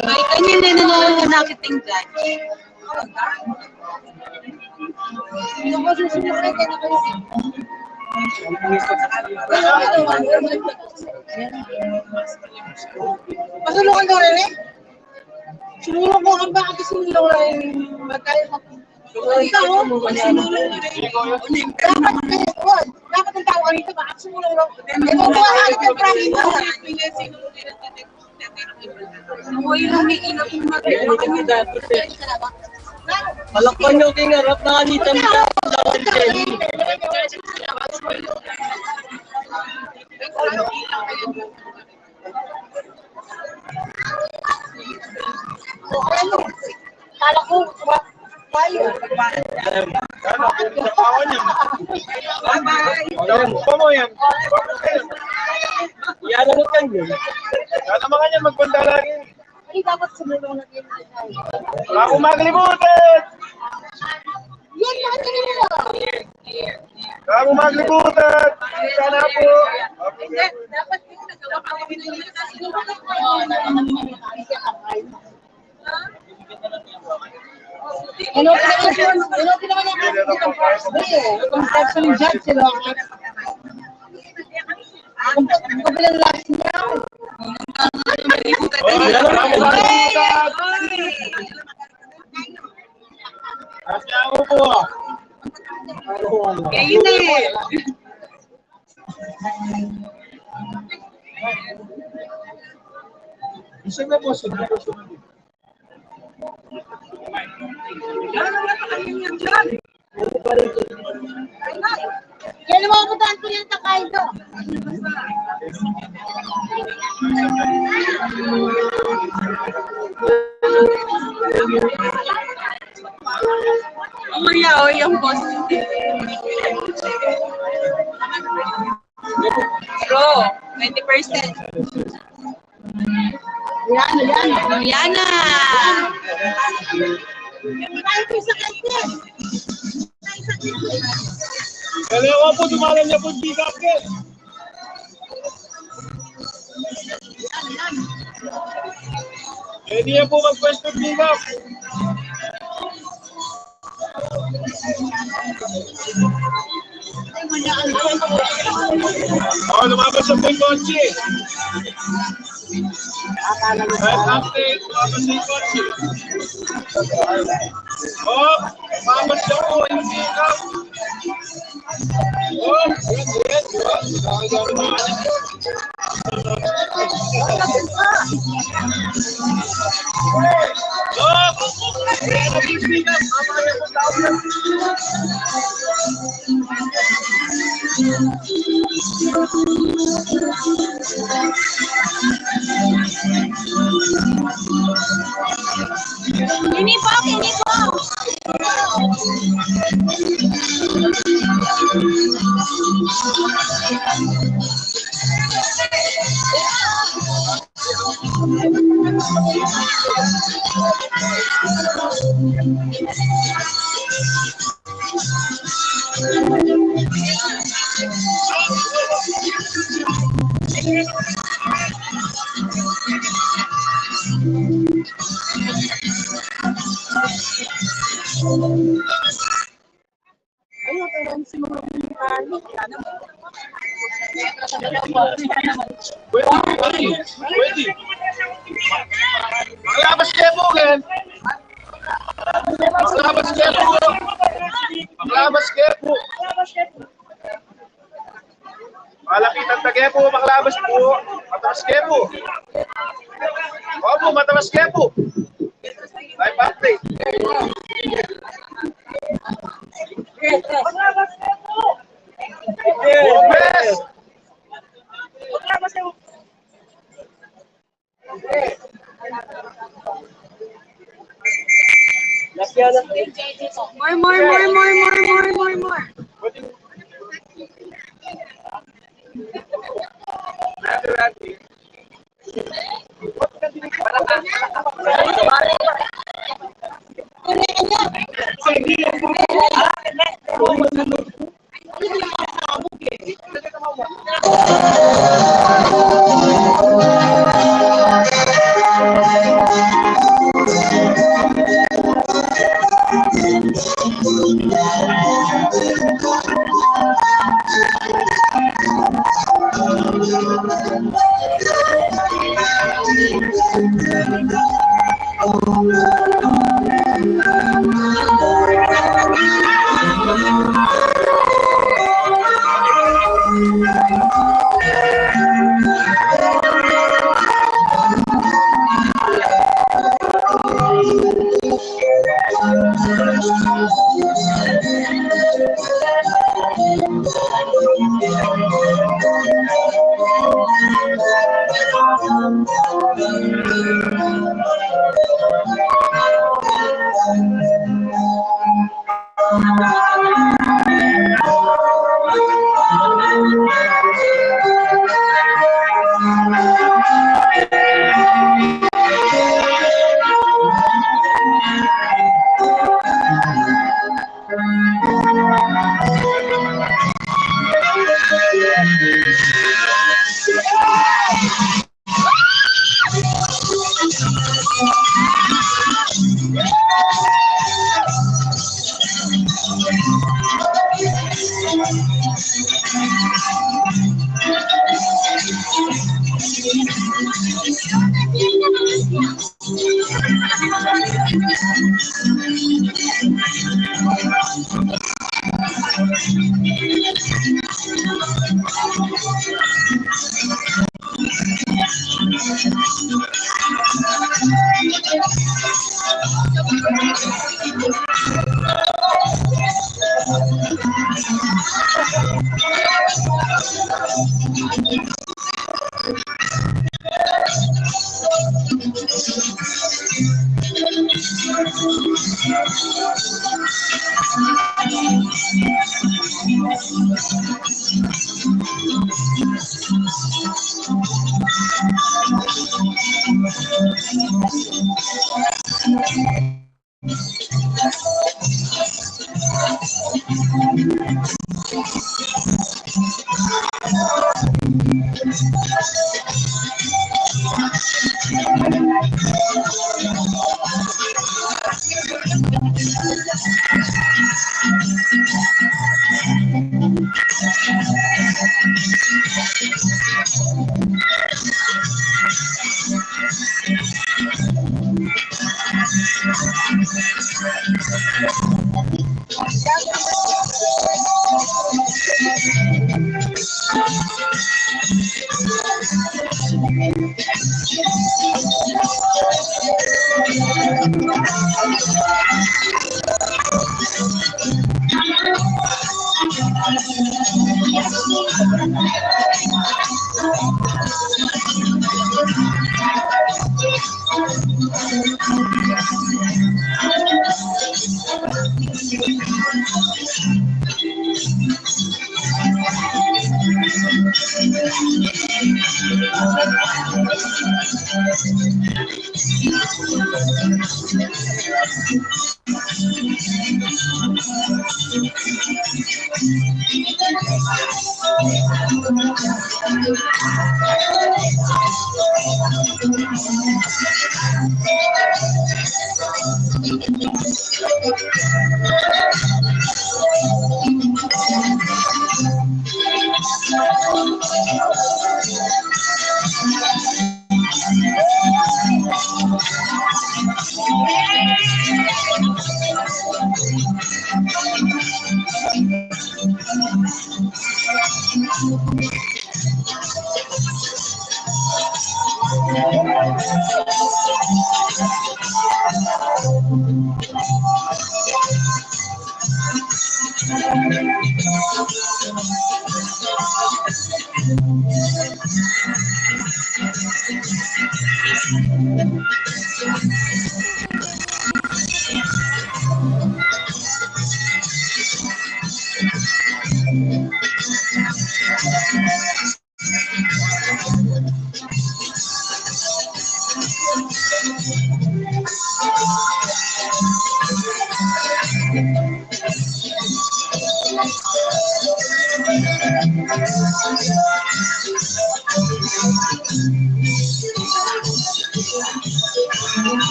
Ay, kanya na naman nakit ng judge. Masulungan daw rin eh. Sumulong ko ang baka kasi nila wala yung magkaya mag-, ikaw, oh, pag sumulong ka rin. Dapat, dapat ang tao kanito, baka sumulong lang. Ito po ang aking prangin mo. Ako yung may ilapin mo. Palakpan nyo king arap na kanita, lawan Jenny. Kala ko, tayo. Yan, ano kayo? Yan ang mga yan, magbanta lagi. Ay, dapat sumulong na din. Bago maglibutan! Yan, mga tinira. Bago maglibutan! Sana po. Hindi, dapat yung nagawa pa kami ng Ano pa naman, ano pa naman ang construction judge, sila. Ang kabilang last niya. Kayo na eh. Isa na po, sige po, sige. Kaya lumabot ang kuya sa kain to. Ang maya, o, yung boss. Bro, twenty percent. Yan, yan. Yan na. Dalawa po, dumalan niya po, pick up, eh. Pwede niya po mag-question, pick up. Oh, lumabas yung kotse. Ay, update, lumabas yung kotse. Oh, lumabas yung kotse. Oh, ini po, ini po. Pwede, pwede, pwede. Makalabas kayu po, Ken. Makalabas kayu po. Makalabas kayu po. Malapitan ta kayu po, makalabas po. Matras kayu po. Opo, matras kayu po. Live update. Yes. More, more, more.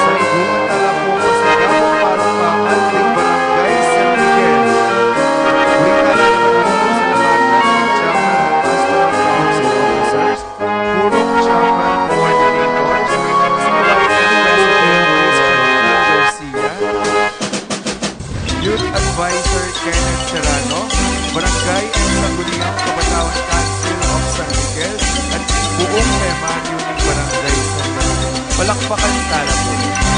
Salubungan tala pu mu si Gabong Parokbakal ning Barangay San Miguel. Buring tala pu mu sina Barangay Chairman, Pastoral Council Officers, Purok Chairman, Coordinators, Student President Christian Garcia, Youth Advisor Kenneth Serrano, Barangay and Sangguniang Kabataan Council of San Miguel, at buong memaryo ning Barangay San Miguel. Palakpakan tala pu.